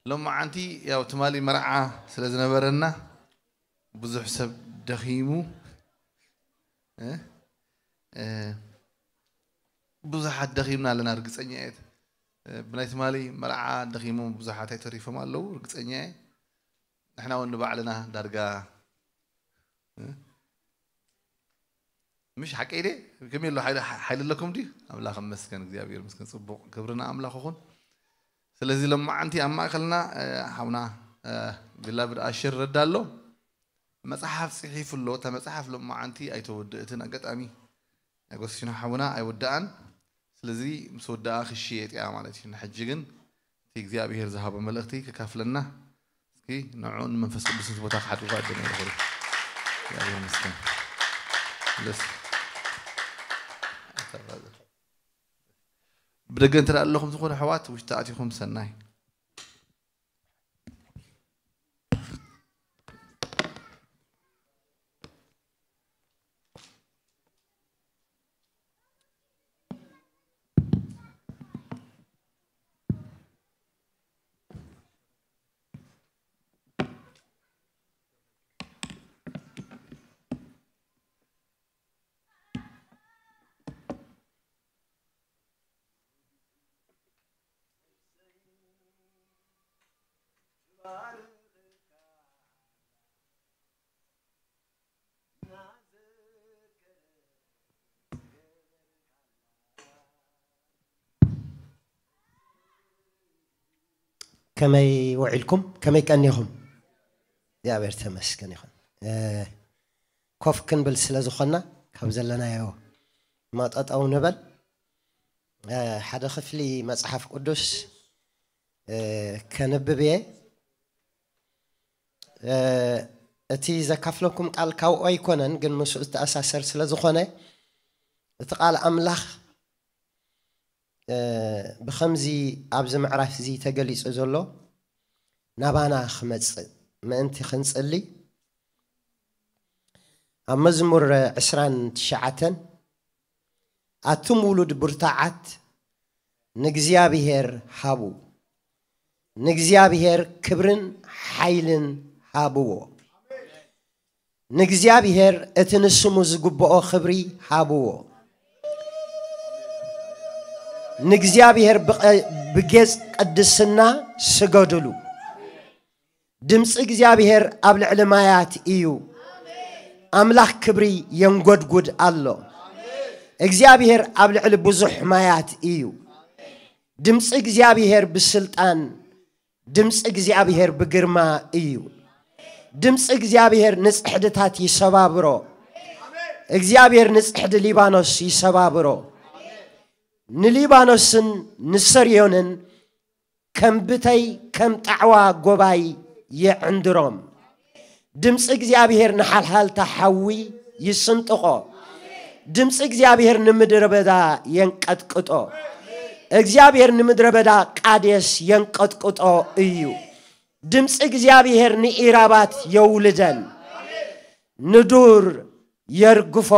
ሎማዓንቲ ያው ትማሊ መርዓ ስለ ዝነበረና ብዙሕ ሰብ ደኺሙ፣ እ? እ፣ ብዙሓት ደኺምና ኣለና፣ ርግጸኛ እየ። እ፣ ብናይ ትማሊ መርዓ ደኺሞም ብዙሓት ኣይተሪፎም ኣለዉ፣ ርግጸኛ እየ። ንሕና እውን ንባዕልና ዳርጋ፣ እ? ምሽ ሓቀይ ድየ? ከመይ ኣሎ? ሓይሊ፣ ሓይሊ ኣለኩም ድዩ? ኣምላኽ ይመስገን፣ እግዚኣብሔር ይመስገን። ጽቡቕ፣ ክብሪ ንኣምላኽ ይኹን። ስለዚ ሎማዓንቲ ኣብ ማእከልና፣ እ፣ ሓውና፣ እ፣ ቢላቭድ ኣሽር ረዳ ኣሎ። መጽሓፍ ጽሒፉ ኣሎ። እታ መጽሓፍ ሎማዓንቲ ኣይተወድእትን። ኣጋጣሚ ኣጎስቲኖ ሓውና ኣይወድኣን። ስለዚ ምስ ወድኣ ክሽየጥ እያ ማለት እዩ። ንሕጂ ግን እቲ እግዚኣብሔር ዝሃቦ መልእኽቲ ከካፍለና፣ እስኪ ንዕኡን መንፈስ ቅዱስን እቲ ቦታ ክሓድርዎ ኣደመ ይኹን። እግዚኣብሔር ይመስገን። ደስ። ብደገ እንተ ደኣ ኣለኹም ዝኾነ ኣሕዋት፣ ውሽጢ ኣቲኹም ሰናይ። ከመይ ውዒልኩም? ከመይ ቀኒኹም? እግዚኣብሔር ተመስገን ይኹን። እ፣ ኮፍ ክንብል ስለ ዝኾንና ካብ ዘለናዮ መጠጠው ንበል። እ፣ ሓደ ክፍሊ መጽሓፍ ቅዱስ፣ እ፣ ከንብብ እየ። እ፣ እቲ ዘካፍለኩም ቃል ካብኡ ኣይኮነን፣ ግን ምስኡ ዝተኣሳሰር ስለ ዝኾነ እቲ ቃል ኣምላኽ፣ እ፣ ብኸምዚ ኣብዚ ምዕራፍ እዚ ተገሊጹ ዘሎ ናባና ክመጽእ ምእንቲ ክንጽሊ፣ ኣብ መዝሙር ዕስራን ትሽዓተን፣ ኣቱም ውሉድ ብርቱዓት ንእግዚኣብሔር ሃቡ፣ ንእግዚኣብሔር ክብርን ሓይልን ሃብዎ። ንእግዚኣብሔር እቲ ንስሙ ዝግብኦ ክብሪ ሃብዎ። ንእግዚኣብሔር ብቐ-፣ ብጌጽ ቅድስና ስገድሉ። ድምፂ እግዚኣብሔር ኣብ ልዕሊ ማያት እዩ። ኣምላኽ ክብሪ የንጎድጉድ ኣሎ። እግዚኣብሔር ኣብ ልዕሊ ብዙሕ ማያት እዩ። ድምፂ እግዚኣብሔር ብስልጣን፣ ድምፂ እግዚኣብሔር ብግርማ እዩ። ድምፂ እግዚኣብሔር ንፅሕድታት ይሰባብሮ። እግዚኣብሔር ንፅሕዲ ሊባኖስ ይሰባብሮ። ንሊባኖስን ንሰርዮንን ከም ብተይ፣ ከም ጣዕዋ ጎባይ የዕንድሮም። ድምፂ እግዚኣብሔር ንሓልሃልታ ሓዊ ይስንጥቖ። ድምፂ እግዚኣብሔር ንምድረ በዳ የንቀጥቅጦ። እግዚኣብሔር ንምድረ በዳ ቃዴስ የንቀጥቅጦ እዩ። ድምፂ እግዚኣብሔር ንኢራባት የውልደን፣ ንዱር የርግፎ።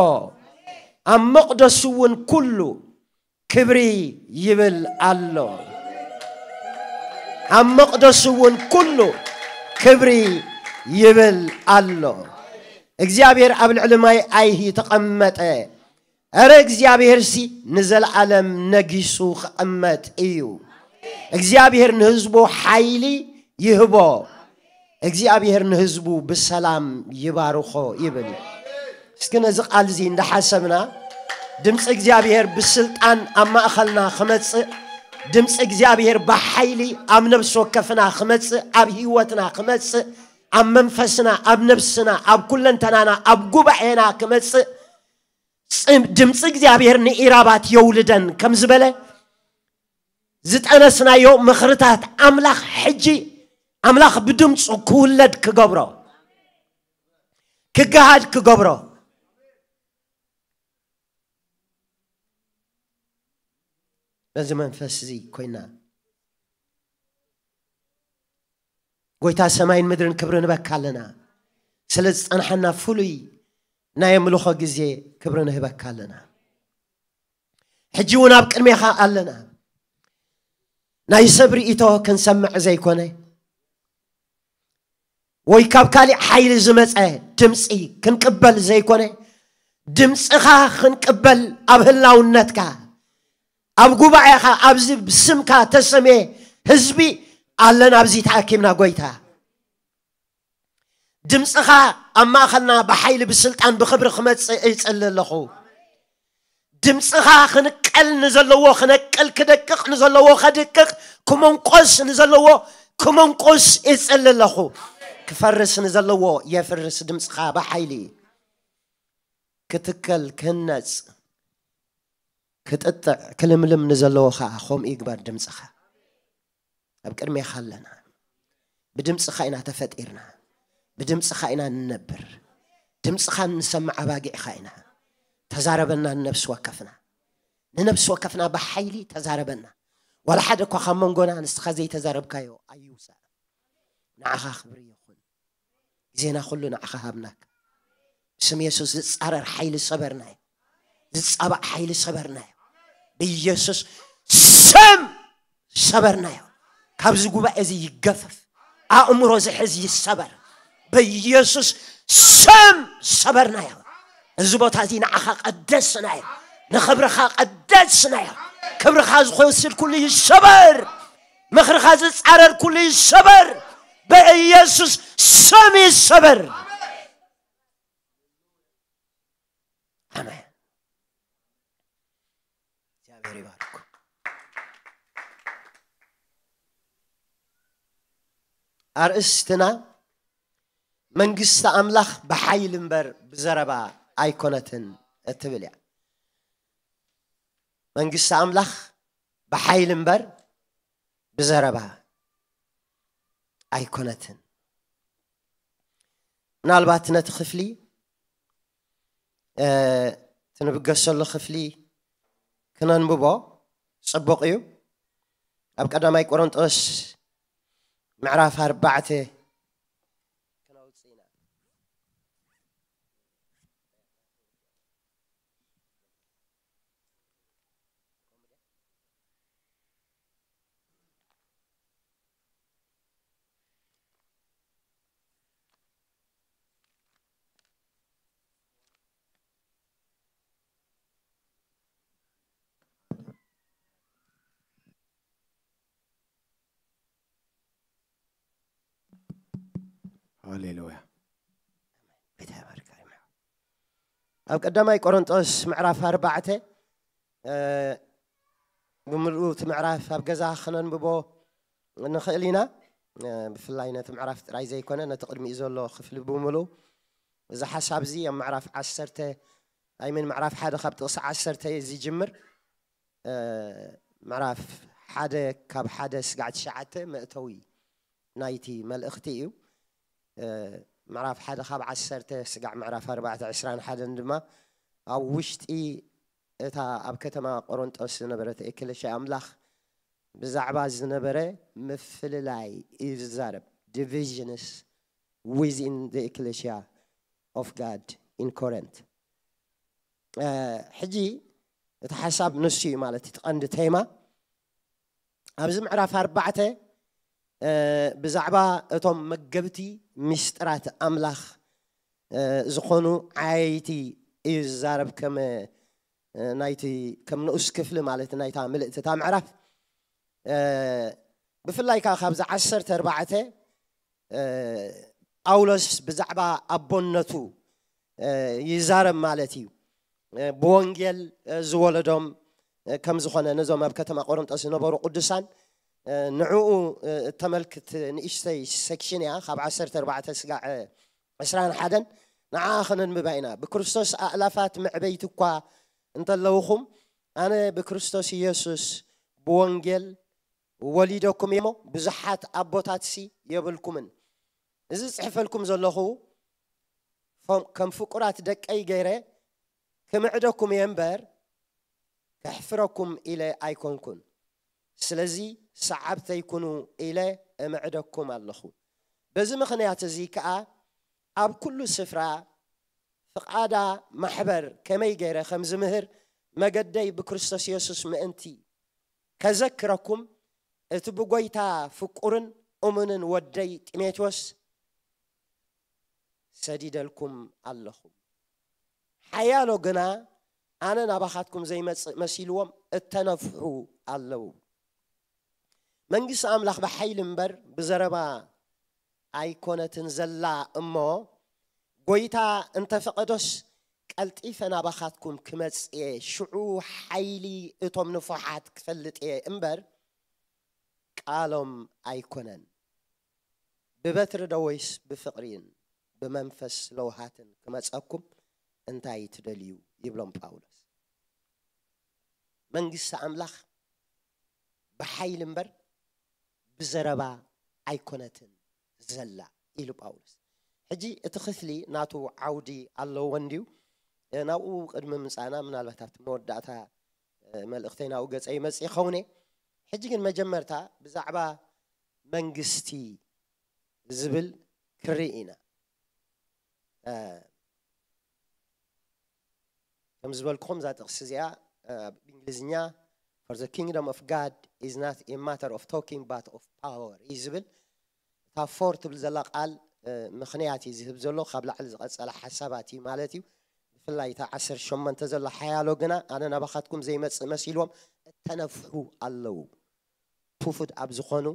ኣብ መቕደሱ እውን ኩሉ ክብሪ ይብል ኣሎ። ኣብ መቕደሱ እውን ኩሉ ክብሪ ይብል ኣሎ። እግዚኣብሔር ኣብ ልዕሊ ማይ ኣይሂ ተቐመጠ። እረ እግዚኣብሔርሲ ንዘለዓለም ነጊሱ ክቕመጥ እዩ። እግዚኣብሔር ንህዝቡ ሓይሊ ይህቦ። እግዚኣብሔር ንህዝቡ ብሰላም ይባርኾ ይብል። እስኪ ነዚ ቃል እዚ እንዳሓሰብና፣ ድምፂ እግዚኣብሔር ብስልጣን ኣብ ማእኸልና ክመፅእ፣ ድምፂ እግዚኣብሔር ብሓይሊ ኣብ ነብሲ ወከፍና ክመፅእ፣ ኣብ ህይወትና ክመፅእ፣ ኣብ መንፈስና፣ ኣብ ነብስና፣ ኣብ ኩለንተናና፣ ኣብ ጉባኤና ክመፅእ፣ ጽም-፣ ድምፂ እግዚኣብሔር ንኢራባት የውልደን ከም ዝበለ፣ ዝጠነስናዮ ምኽርታት ኣምላኽ ሕጂ ኣምላኽ ብድምፁ ክውለድ ክገብሮ፣ ክገሃድ ክገብሮ፣ በዚ መንፈስ እዚ ኮይና፣ ጎይታ ሰማይን ምድርን ክብሪ ንበካ ኣለና። ስለ ዝጸንሓና ፍሉይ ናይ ኣምልኾ ግዜ ክብሪ ንህበካ ኣለና። ሕጂ እውን ኣብ ቅድሜኻ ኣለና። ናይ ሰብ ርእይቶ ክንሰምዕ ዘይኮነ፣ ወይ ካብ ካሊእ ሓይሊ ዝመጸ ድምፂ ክንቅበል ዘይኮነ፣ ድምፅኻ ክንቅበል ኣብ ህላውነትካ፣ ኣብ ጉባኤኻ፣ ኣብዚ ብስምካ ተሰምየ ህዝቢ ኣለና፣ ኣብዚ ተኣኪብና ጎይታ። ድምፅኻ ኣብ ማእኸልና ብሓይሊ፣ ብስልጣን፣ ብኽብሪ ክመፅእ ይፅሊ ኣለኹ። ድምፅኻ ክንቀል ንዘለዎ ክነቅል፣ ክደቅቕ ንዘለዎ ከድቅቕ፣ ክመንቆስ ንዘለዎ ክመንቆስ ይፅሊ ኣለኹ። ክፈርስ ንዘለዎ የፍርስ ድምፅኻ ብሓይሊ። ክትከል፣ ክህነፅ፣ ክጥጥዕ፣ ክልምልም ንዘለዎ ኸዓ ከምኡ ይግበር ድምፅኻ። ኣብ ቅድሜኻ ኣለና። ብድምፅኻ ኢና ተፈጢርና። ብድምፅኻ ኢና ንነብር። ድምፅኻ እንሰምዕ ኣባጊዕኻ ኢና። ተዛረበና ንነብሲ ወከፍና። ንነብሲ ወከፍና ብሓይሊ ተዛረበና። ዋላ ሓደ እኳ ካብ መንጎና ንስኻ ዘይተዛረብካዮ ኣይውፃእ። ንዓኻ ክብሪ ይኹን። ግዜና ኩሉ ንዓኻ ሃብናካ። ስም የሱስ ዝጻረር ሓይሊ ሰበርናዮ። ዝጻባእ ሓይሊ ሰበርናዮ። ብኢየሱስ ስም ሰበርናዮ። ካብዚ ጉባኤ እዚ ይገፈፍ። ኣእምሮ ዝሕዝ ይሰበር። ብኢየሱስ ስም ሰበርናዮ። እዚ ቦታ እዚ ንዓኻ ቀደስናዮ። ንኽብርኻ ቀደስናዮ። ክብርኻ ዝወስድ ኩሉ ይሰበር። ምኽርኻ ዝጻረር ኩሉ ይሰበር። ብኢየሱስ ስም ይሰበር። ኣሜን። እግዚኣብሔር ይባርኩም። ኣርእስትና መንግስቲ ኣምላኽ ብሓይሊ እምበር ብዘረባ ኣይኮነትን እትብል እያ። መንግስቲ ኣምላኽ ብሓይሊ እምበር ብዘረባ ኣይኮነትን። ምናልባት ነቲ ክፍሊ፣ እ፣ እቲ ንብገሰሉ ክፍሊ ክነንብቦ ጽቡቕ እዩ። ኣብ ቀዳማይ ቆሮንጦስ ምዕራፍ ኣርባዕተ ክነውጽእ ኢና። ሃሌሉያ። ቤት ሃይማኖት ካሪማ። ኣብ ቀዳማይ ቆሮንጦስ ምዕራፍ ኣርባዕተ፣ እ፣ ብምልኡ እቲ ምዕራፍ ኣብ ገዛ ክነንብቦ ንኽእል ኢና። እ፣ ብፍላይ ነቲ ምዕራፍ ጥራይ ዘይኮነ፣ ነቲ ቅድሚኡ ዘሎ ክፍሊ ብምልኡ። እዚ ሓሳብ እዚ ኣብ ምዕራፍ ዓሰርተ፣ ኣይ ሚን፣ ምዕራፍ ሓደ ካብ ጥቕሲ ዓሰርተ እዩ ዝጅምር። እ፣ ምዕራፍ ሓደ ካብ ሓደ ስጋዕ ትሽዓተ መእተዊ ናይቲ መልእኽቲ እዩ። እ፣ ምዕራፍ ሓደ ካብ ዓሰርተ ስጋዕ ምዕራፍ ኣርባዕተ ዕስራን ሓደን ድማ ኣብ ውሽጢ እታ ኣብ ከተማ ቆሮንጦስ ዝነበረት ኤክለሽያ ኣምላኽ ብዛዕባ ዝነበረ ምፍልላይ እዩ ዝዛረብ። Divisions within the ecclesia of God in Corinth። እ፣ ሕጂ እቲ ሓሳብ ንሱ እዩ ማለት እዩ፣ እቲ ቀንዲ ቴማ። ኣብዚ ምዕራፍ ኣርባዕተ፣ እ፣ ብዛዕባ እቶም መገብቲ ሚስጥራት ኣምላኽ፣ እ፣ ዝኾኑ ዓየይቲ እዩ ዝዛረብ፣ ከም፣ እ፣ ናይቲ፣ ከም ንኡስ ክፍሊ ማለት ናይታ ምልእቲ እታ ምዕራፍ። እ፣ ብፍላይ ከኣ ካብዚ ዓሰርተ ኣርባዕተ፣ እ፣ ጳውሎስ ብዛዕባ ኣቦነቱ፣ እ፣ ይዛረብ ማለት እዩ። እ፣ ብወንጌል፣ እ፣ ዝወለዶም፣ እ፣ ከም ዝኾነ ነዞም ኣብ ከተማ ቆሮንጦስ ዝነበሩ ቅዱሳን፣ እ፣ ንዕኡ፣ እ፣ እተመልክት ንእሽተይ ሴክሽን እያ፣ ካብ ዓሰርተ ኣርባዕተ ስጋዕ፣ እ፣ ዕስራን ሓደን። ንዓ ክነንብባ ኢና። ብክርስቶስ ኣእላፋት መዕበይቲ እኳ እንተለውኹም፣ ኣነ ብክርስቶስ ኢየሱስ ብወንጌል ወሊደኩም እየ እሞ፣ ብዙሓት ኣቦታትሲ የብልኩምን። እዚ ጽሕፈልኩም ዘለኹ፣ ፎም-፣ ከም ፍቁራት ደቀይ ገይረ ክምዕደኩም እየ እምበር፣ ከሕፍረኩም ኢለ ኣይኮንኩን። ስለዚ ሰዓብተይ ኩኑ ኢለ እምዕደኩም ኣለኹ። በዚ ምኽንያት እዚ ከኣ ኣብ ኩሉ ስፍራ ፍቓዳ ማሕበር ከመይ ገይረ ከም ዝምህር መገደይ ብክርስቶስ የሱስ ምእንቲ ከዘክረኩም፣ እቲ ብጎይታ ፍቁርን እሙንን ወደይ ጢሞቴዎስ ሰዲደልኩም ኣለኹ። ሓያሎ ግና ኣነ ናባኻትኩም ዘይመጽእ መሲልዎም እተነፍሑ ኣለዉ። መንግስቲ ኣምላኽ ብሓይሊ እምበር ብዘረባ ኣይኮነትን ዘላ እሞ፣ ጎይታ እንተፈቐዶስ ቀልጢፈ ናባኻትኩም ክመጽእ እየ፣ ሽዑ ሓይሊ እቶም ንፉሓት ክፈልጥ እየ እምበር ቃሎም ኣይኮነን። ብበትሪ ዶ ወይስ ብፍቕሪን ብመንፈስ ለውሃትን ክመጸኩም እንታይ ትደልዩ? ይብሎም ጳውሎስ። መንግስቲ ኣምላኽ ብሓይሊ እምበር ብዘረባ ኣይኮነትን ዘላ ኢሉ ጳውሎስ። ሕጂ እቲ ክፍሊ ናቱ ዓውዲ ኣለዎ እንድዩ። ናብኡ ቅድሚ ምጻና ምናልባት ኣብቲ መወዳእታ መልእኽተይ ናብኡ ገጸ ይመጽእ ይኸውን። ሕጂ ግን መጀመርታ ብዛዕባ መንግስቲ ዝብል ክርኢ ኢና። ከም ዝበልኩኹም እዛ ጥቕሲ እዚኣ ብእንግሊዝኛ for the kingdom of God is not a matter of talking but of power እዩ ዝብል። እታ for ትብል ዘላ ቃል ምኽንያት እዩ ዝህብ ዘሎ፣ ካብ ላዕሊ ዝቐጸለ ሓሳባት እዩ ማለት እዩ። ብፍላይ እታ ዓሰርተ ሸሞንተ ዘሎ ሓያሎ ግና ኣነ ናባኻትኩም ዘይመጽእ መሲልዎም እተነፍሑ ኣለዉ። ፑፉድ ኣብ ዝኾኑ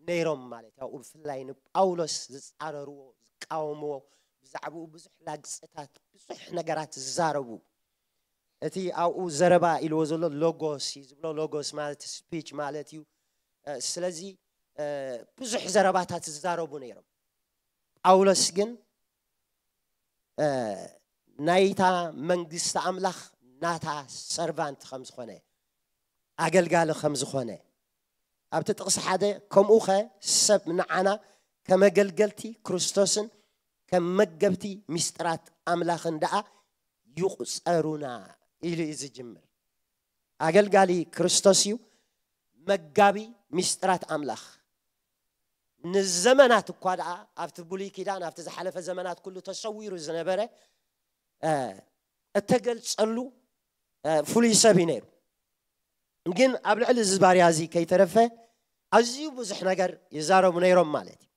ነይሮም ማለት እዩ። ኣብኡ ብፍላይ ንጳውሎስ ዝጻረርዎ፣ ዝቃወምዎ፣ ብዛዕባኡ ብዙሕ ላግጽታት፣ ብዙሕ ነገራት ዝዛረቡ፣ እቲ ኣብኡ ዘረባ ኢልዎ ዘሎ ሎጎስ እዩ ዝብሎ። ሎጎስ ማለት ስፒች ማለት እዩ። ስለዚ ብዙሕ ዘረባታት ዝዛረቡ ነይሮም። ጳውሎስ ግን ናይታ መንግስቲ ኣምላኽ ናታ ሰርቫንት ከም ዝኾነ፣ ኣገልጋሊ ከም ዝኾነ ኣብቲ ጥቕሲ ሓደ፣ ከምኡ ኸ ሰብ ንዓና ከም ኣገልገልቲ ክርስቶስን ከም መገብቲ ምስጢራት ኣምላኽን ደኣ ይቑጸሩና ኢሉ እዩ ዝጅምር። ኣገልጋሊ ክርስቶስ እዩ፣ መጋቢ ምስጢራት ኣምላኽ። ንዘመናት እኳ ደኣ ኣብቲ ብሉይ ኪዳን ኣብቲ ዝሓለፈ ዘመናት ኩሉ ተሰዊሩ ዝነበረ እተገልጸሉ ፍሉይ ሰብ እዩ ነይሩ። ግን ኣብ ልዕሊ እዚ ባርያ እዚ ከይተረፈ ኣዝዩ ብዙሕ ነገር ይዛረቡ ነይሮም ማለት እዩ።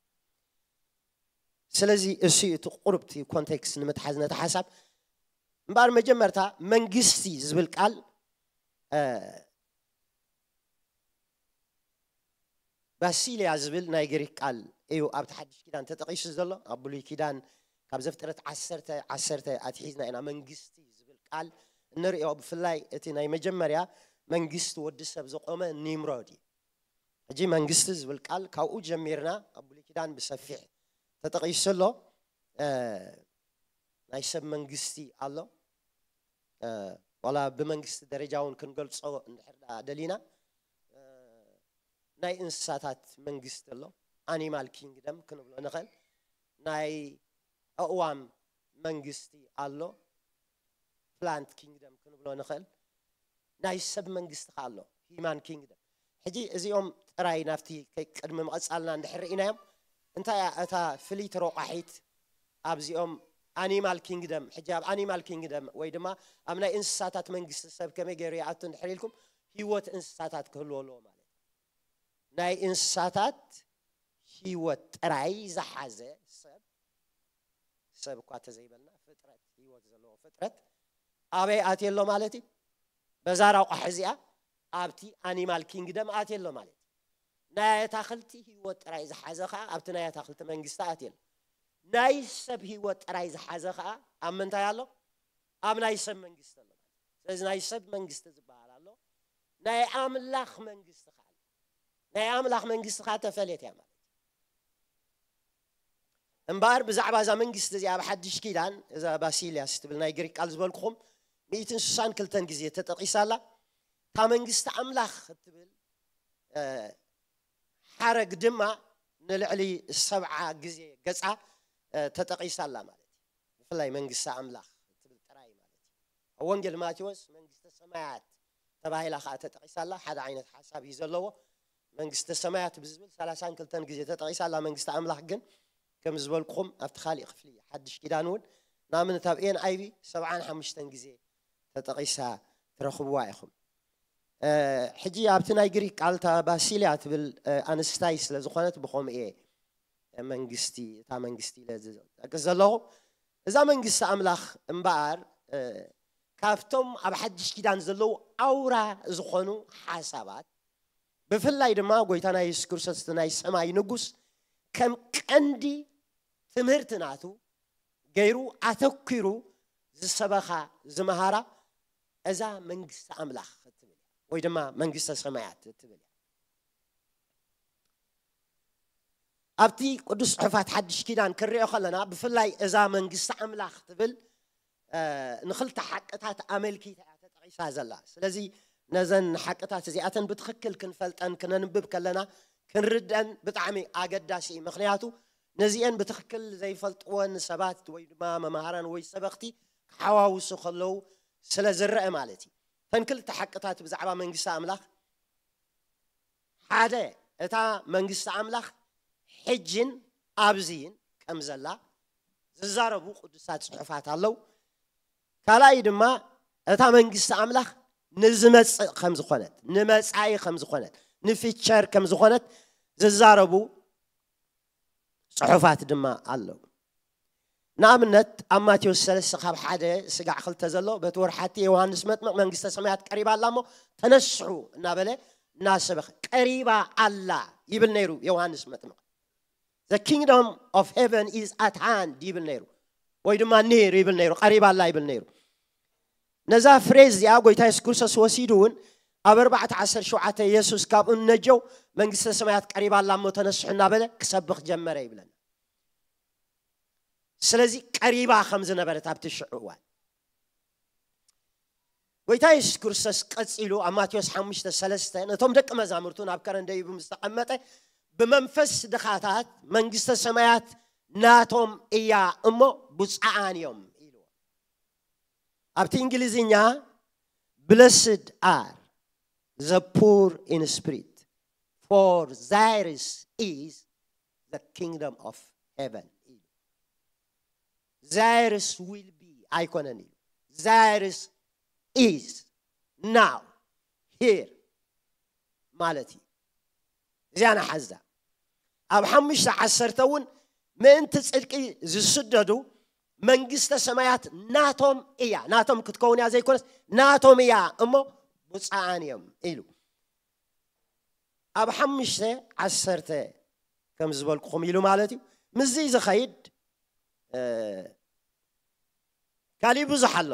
ስለዚ እሱ እዩ እቲ ቁሩብ እቲ ኮንቴክስት ንምትሓዝ ነቲ ሓሳብ። እምበኣር መጀመርታ መንግስቲ ዝብል ቃል ባሲልያ ዝብል ናይ ግሪክ ቃል እዩ ኣብቲ ሓድሽ ኪዳን ተጠቒሱ ዘሎ። ኣብ ብሉይ ኪዳን ካብ ዘፍጥረት ዓሰርተ ዓሰርተ ኣትሒዝና ኢና መንግስቲ ዝብል ቃል እንርእዮ። ብፍላይ እቲ ናይ መጀመርያ መንግስቲ ወዲ ሰብ ዘቖመ ኒምሮድ እዩ። ሕጂ መንግስቲ ዝብል ቃል ካብኡ ጀሚርና ኣብ ብሉይ ኪዳን ብሰፊሕ ተጠቒሱ ኣሎ። ናይ ሰብ መንግስቲ ኣሎ። ዋላ ብመንግስቲ ደረጃ እውን ክንገልጾ እንድሕር ደኣ ደሊና ናይ እንስሳታት መንግስቲ ኣሎ፣ ኣኒማል ኪንግደም ክንብሎ ንኽእል። ናይ ኣእዋም መንግስቲ ኣሎ፣ ፕላንት ኪንግደም ክንብሎ ንኽእል። ናይ ሰብ መንግስቲ ከ ኣሎ፣ ሂማን ኪንግደም። ሕጂ እዚኦም ጥራይ ናብቲ ቅድሚ ምቕጻልና እንድሕር ርኢናዮም፣ እንታይ እያ እታ ፍልይቲ ረቋሒት ኣብዚኦም ኣኒማል ኪንግደም? ሕጂ ኣብ ኣኒማል ኪንግደም ወይ ድማ ኣብ ናይ እንስሳታት መንግስቲ ሰብ ከመይ ገይሩ ይኣቱ እንድሕር ኢልኩም፣ ህይወት እንስሳታት ክህልዎ ኣለዎ ማለት እዩ። ናይ እንስሳታት ህይወት ጥራይ ዝሓዘ ሰብ፣ ሰብ እኳ ተዘይበልና ፍጥረት፣ ህይወት ዘለዎ ፍጥረት ኣበይ ኣትየ ኣሎ ማለት እዩ? በዛ ረቋሒ እዚኣ ኣብቲ ኣኒማል ኪንግደም ኣትየ ኣሎ ማለት እዩ። ናይ ኣታኽልቲ ህይወት ጥራይ ዝሓዘ ኸዓ ኣብቲ ናይ ኣታኽልቲ መንግስቲ ኣትየ ኣሎ። ናይ ሰብ ህይወት ጥራይ ዝሓዘ ኸዓ ኣብ ምንታይ ኣሎ? ኣብ ናይ ሰብ መንግስቲ ኣሎ ማለት እዩ። ስለዚ ናይ ሰብ መንግስቲ ዝበሃል ኣሎ፣ ናይ ኣምላኽ መንግስቲ ኸዓ ኣሎ። ናይ ኣምላኽ መንግስቲ ኸዓ ተፈልየት እያ ማለት እዩ። እምበኣር ብዛዕባ እዛ መንግስቲ እዚኣ ኣብ ሓድሽ ኪዳን፣ እዛ ባሲልያስ ትብል ናይ ግሪክ ቃል ዝበልኩኹም ሚእትን ስሳን ክልተን ግዜ ተጠቒሳ ኣላ። እታ መንግስቲ ኣምላኽ እትብል ሓረግ ድማ ንልዕሊ ሰብዓ ግዜ ገጻ ተጠቒሳ ኣላ ማለት እዩ። ብፍላይ መንግስቲ ኣምላኽ እትብል ጥራይ ማለት እዩ። ኣብ ወንጌል ማቴዎስ መንግስተ ሰማያት ተባሂላ ኸዓ ተጠቒሳ ኣላ። ሓደ ዓይነት ሓሳብ እዩ ዘለዎ። መንግስተ ሰማያት ብዝብል ሰላሳን ክልተን ግዜ ተጠቒሳ ኣላ። መንግስቲ ኣምላኽ ግን ከም ዝበልኩኹም ኣብቲ ካሊእ ክፍሊ ሓድሽ ኪዳን እውን ንኣብነት ኣብ ኤን ኣይ ቪ ሰብዓን ሓሙሽተን ግዜ ተጠቒሳ ትረኽብዋ ኢኹም። ሕጂ ኣብቲ ናይ ግሪክ ቃል እታ ባሲልያ ትብል ኣንስታይ ስለ ዝኾነት ብኸምኡ እየ መንግስቲ፣ እታ መንግስቲ ኢለ ዝጠቅስ ዘለኹ፣ እዛ መንግስቲ ኣምላኽ እምበኣር፣ እ፣ ካብቶም ኣብ ሓድሽ ኪዳን ዘለዉ ኣውራ ዝኾኑ ሓሳባት፣ ብፍላይ ድማ ጎይታና የሱስ ክርስቶስ እቲ ናይ ሰማይ ንጉስ ከም ቀንዲ ትምህርቲ ናቱ ገይሩ ኣተኲሩ ዝሰበኻ፣ ዝመሃራ እዛ መንግስቲ ኣምላኽ እትብል እያ፣ ወይ ድማ መንግስተ ሰማያት እትብል እያ። ኣብቲ ቅዱስ ጽሑፋት ሓድሽ ኪዳን ክንሪኦ ከለና፣ ብፍላይ እዛ መንግስቲ ኣምላኽ ትብል፣ እ፣ ንኽልተ ሓቅታት ኣመልኪታ እያ ተጠቒሳ ዘላ። ስለዚ ነዘን ሓቅታት እዚኣተን ብትኽክል ክንፈልጠን፣ ክነንብብ ከለና ክንርደን ብጣዕሚ ኣገዳሲ እዩ። ምኽንያቱ ነዚአን ብትኽክል ዘይፈልጥወን ሰባት ወይ ድማ መምሃራን ወይ ሰበኽቲ ክሓዋውሱ ከለዉ ስለ ዝረአ ማለት እዩ። እተን ክልተ ሓቅታት ብዛዕባ መንግስቲ ኣምላኽ፣ ሓደ፣ እታ መንግስቲ ኣምላኽ ሕጅን ኣብዚን ከም ዘላ ዝዛረቡ ቅዱሳት ጽሑፋት ኣለዉ። ካልኣይ ድማ እታ መንግስቲ ኣምላኽ ንዝመጽእ ከም ዝኾነት፣ ንመጻኢ ከም ዝኾነት፣ ንፊቸር ከም ዝኾነት ዝዛረቡ ጽሑፋት ድማ ኣለዉ። ንኣብነት ኣብ ማቴዎስ ሰለስተ ካብ ሓደ ስጋዕ ክልተ ዘሎ፣ በቲ ወርሓቲ ዮሃንስ መጥምቕ መንግስተ ሰማያት ቀሪባ ኣላ እሞ ተነስሑ እናበለ እናሰበኸ፣ ቀሪባ ኣላ ይብል ነይሩ ዮሃንስ መጥምቕ። The kingdom of heaven is at hand ይብል ነይሩ፣ ወይ ድማ near ይብል ነይሩ፣ ቀሪባ ኣላ ይብል ነይሩ። ነዛ ፍሬዝ እዚኣ ጎይታ የሱስ ክርስቶስ ወሲዱ እውን ኣብ ኣርባዕተ ዓሰርተ ሸውዓተ የሱስ ካብኡ ነጀው መንግስተ ሰማያት ቀሪባ ኣላ እሞ ተነስሑ እናበለ ክሰብኽ ጀመረ ይብለና። ስለዚ ቀሪባ ከም ዝነበረት ኣብቲ ሽዑ እዋን ጎይታ የሱስ ክርስቶስ ቀጺሉ ኣብ ማቴዎስ ሓሙሽተ ሰለስተ ነቶም ደቂ መዛሙርቱ ናብ ከረን ደይቡ ምስ ተቐመጠ፣ ብመንፈስ ድኻታት መንግስተ ሰማያት ናቶም እያ እሞ ብፁዓን እዮም ኢልዎ። ኣብቲ እንግሊዝኛ፣ Blessed are the poor in spirit, for theirs is the kingdom of heaven ኢሉ። Theirs will be ኣይኮነን ኢሉ። Theirs is now, here ማለት እዩ። እዚኣ ንሓዛ። ኣብ ሓሙሽተ ዓሰርተ እውን ምእንቲ ጽድቂ ዝስደዱ መንግስተ ሰማያት ናቶም እያ። ናቶም ክትከውን እያ ዘይኮነስ ናቶም እያ እሞ ብፁዓን እዮም ኢሉ። ኣብ ሓሙሽተ ዓሰርተ ከም ዝበልኩኹም ኢሉ ማለት እዩ። ምስዚ ዝኸይድ፣ እ፣ ካሊእ ብዙሕ ኣሎ።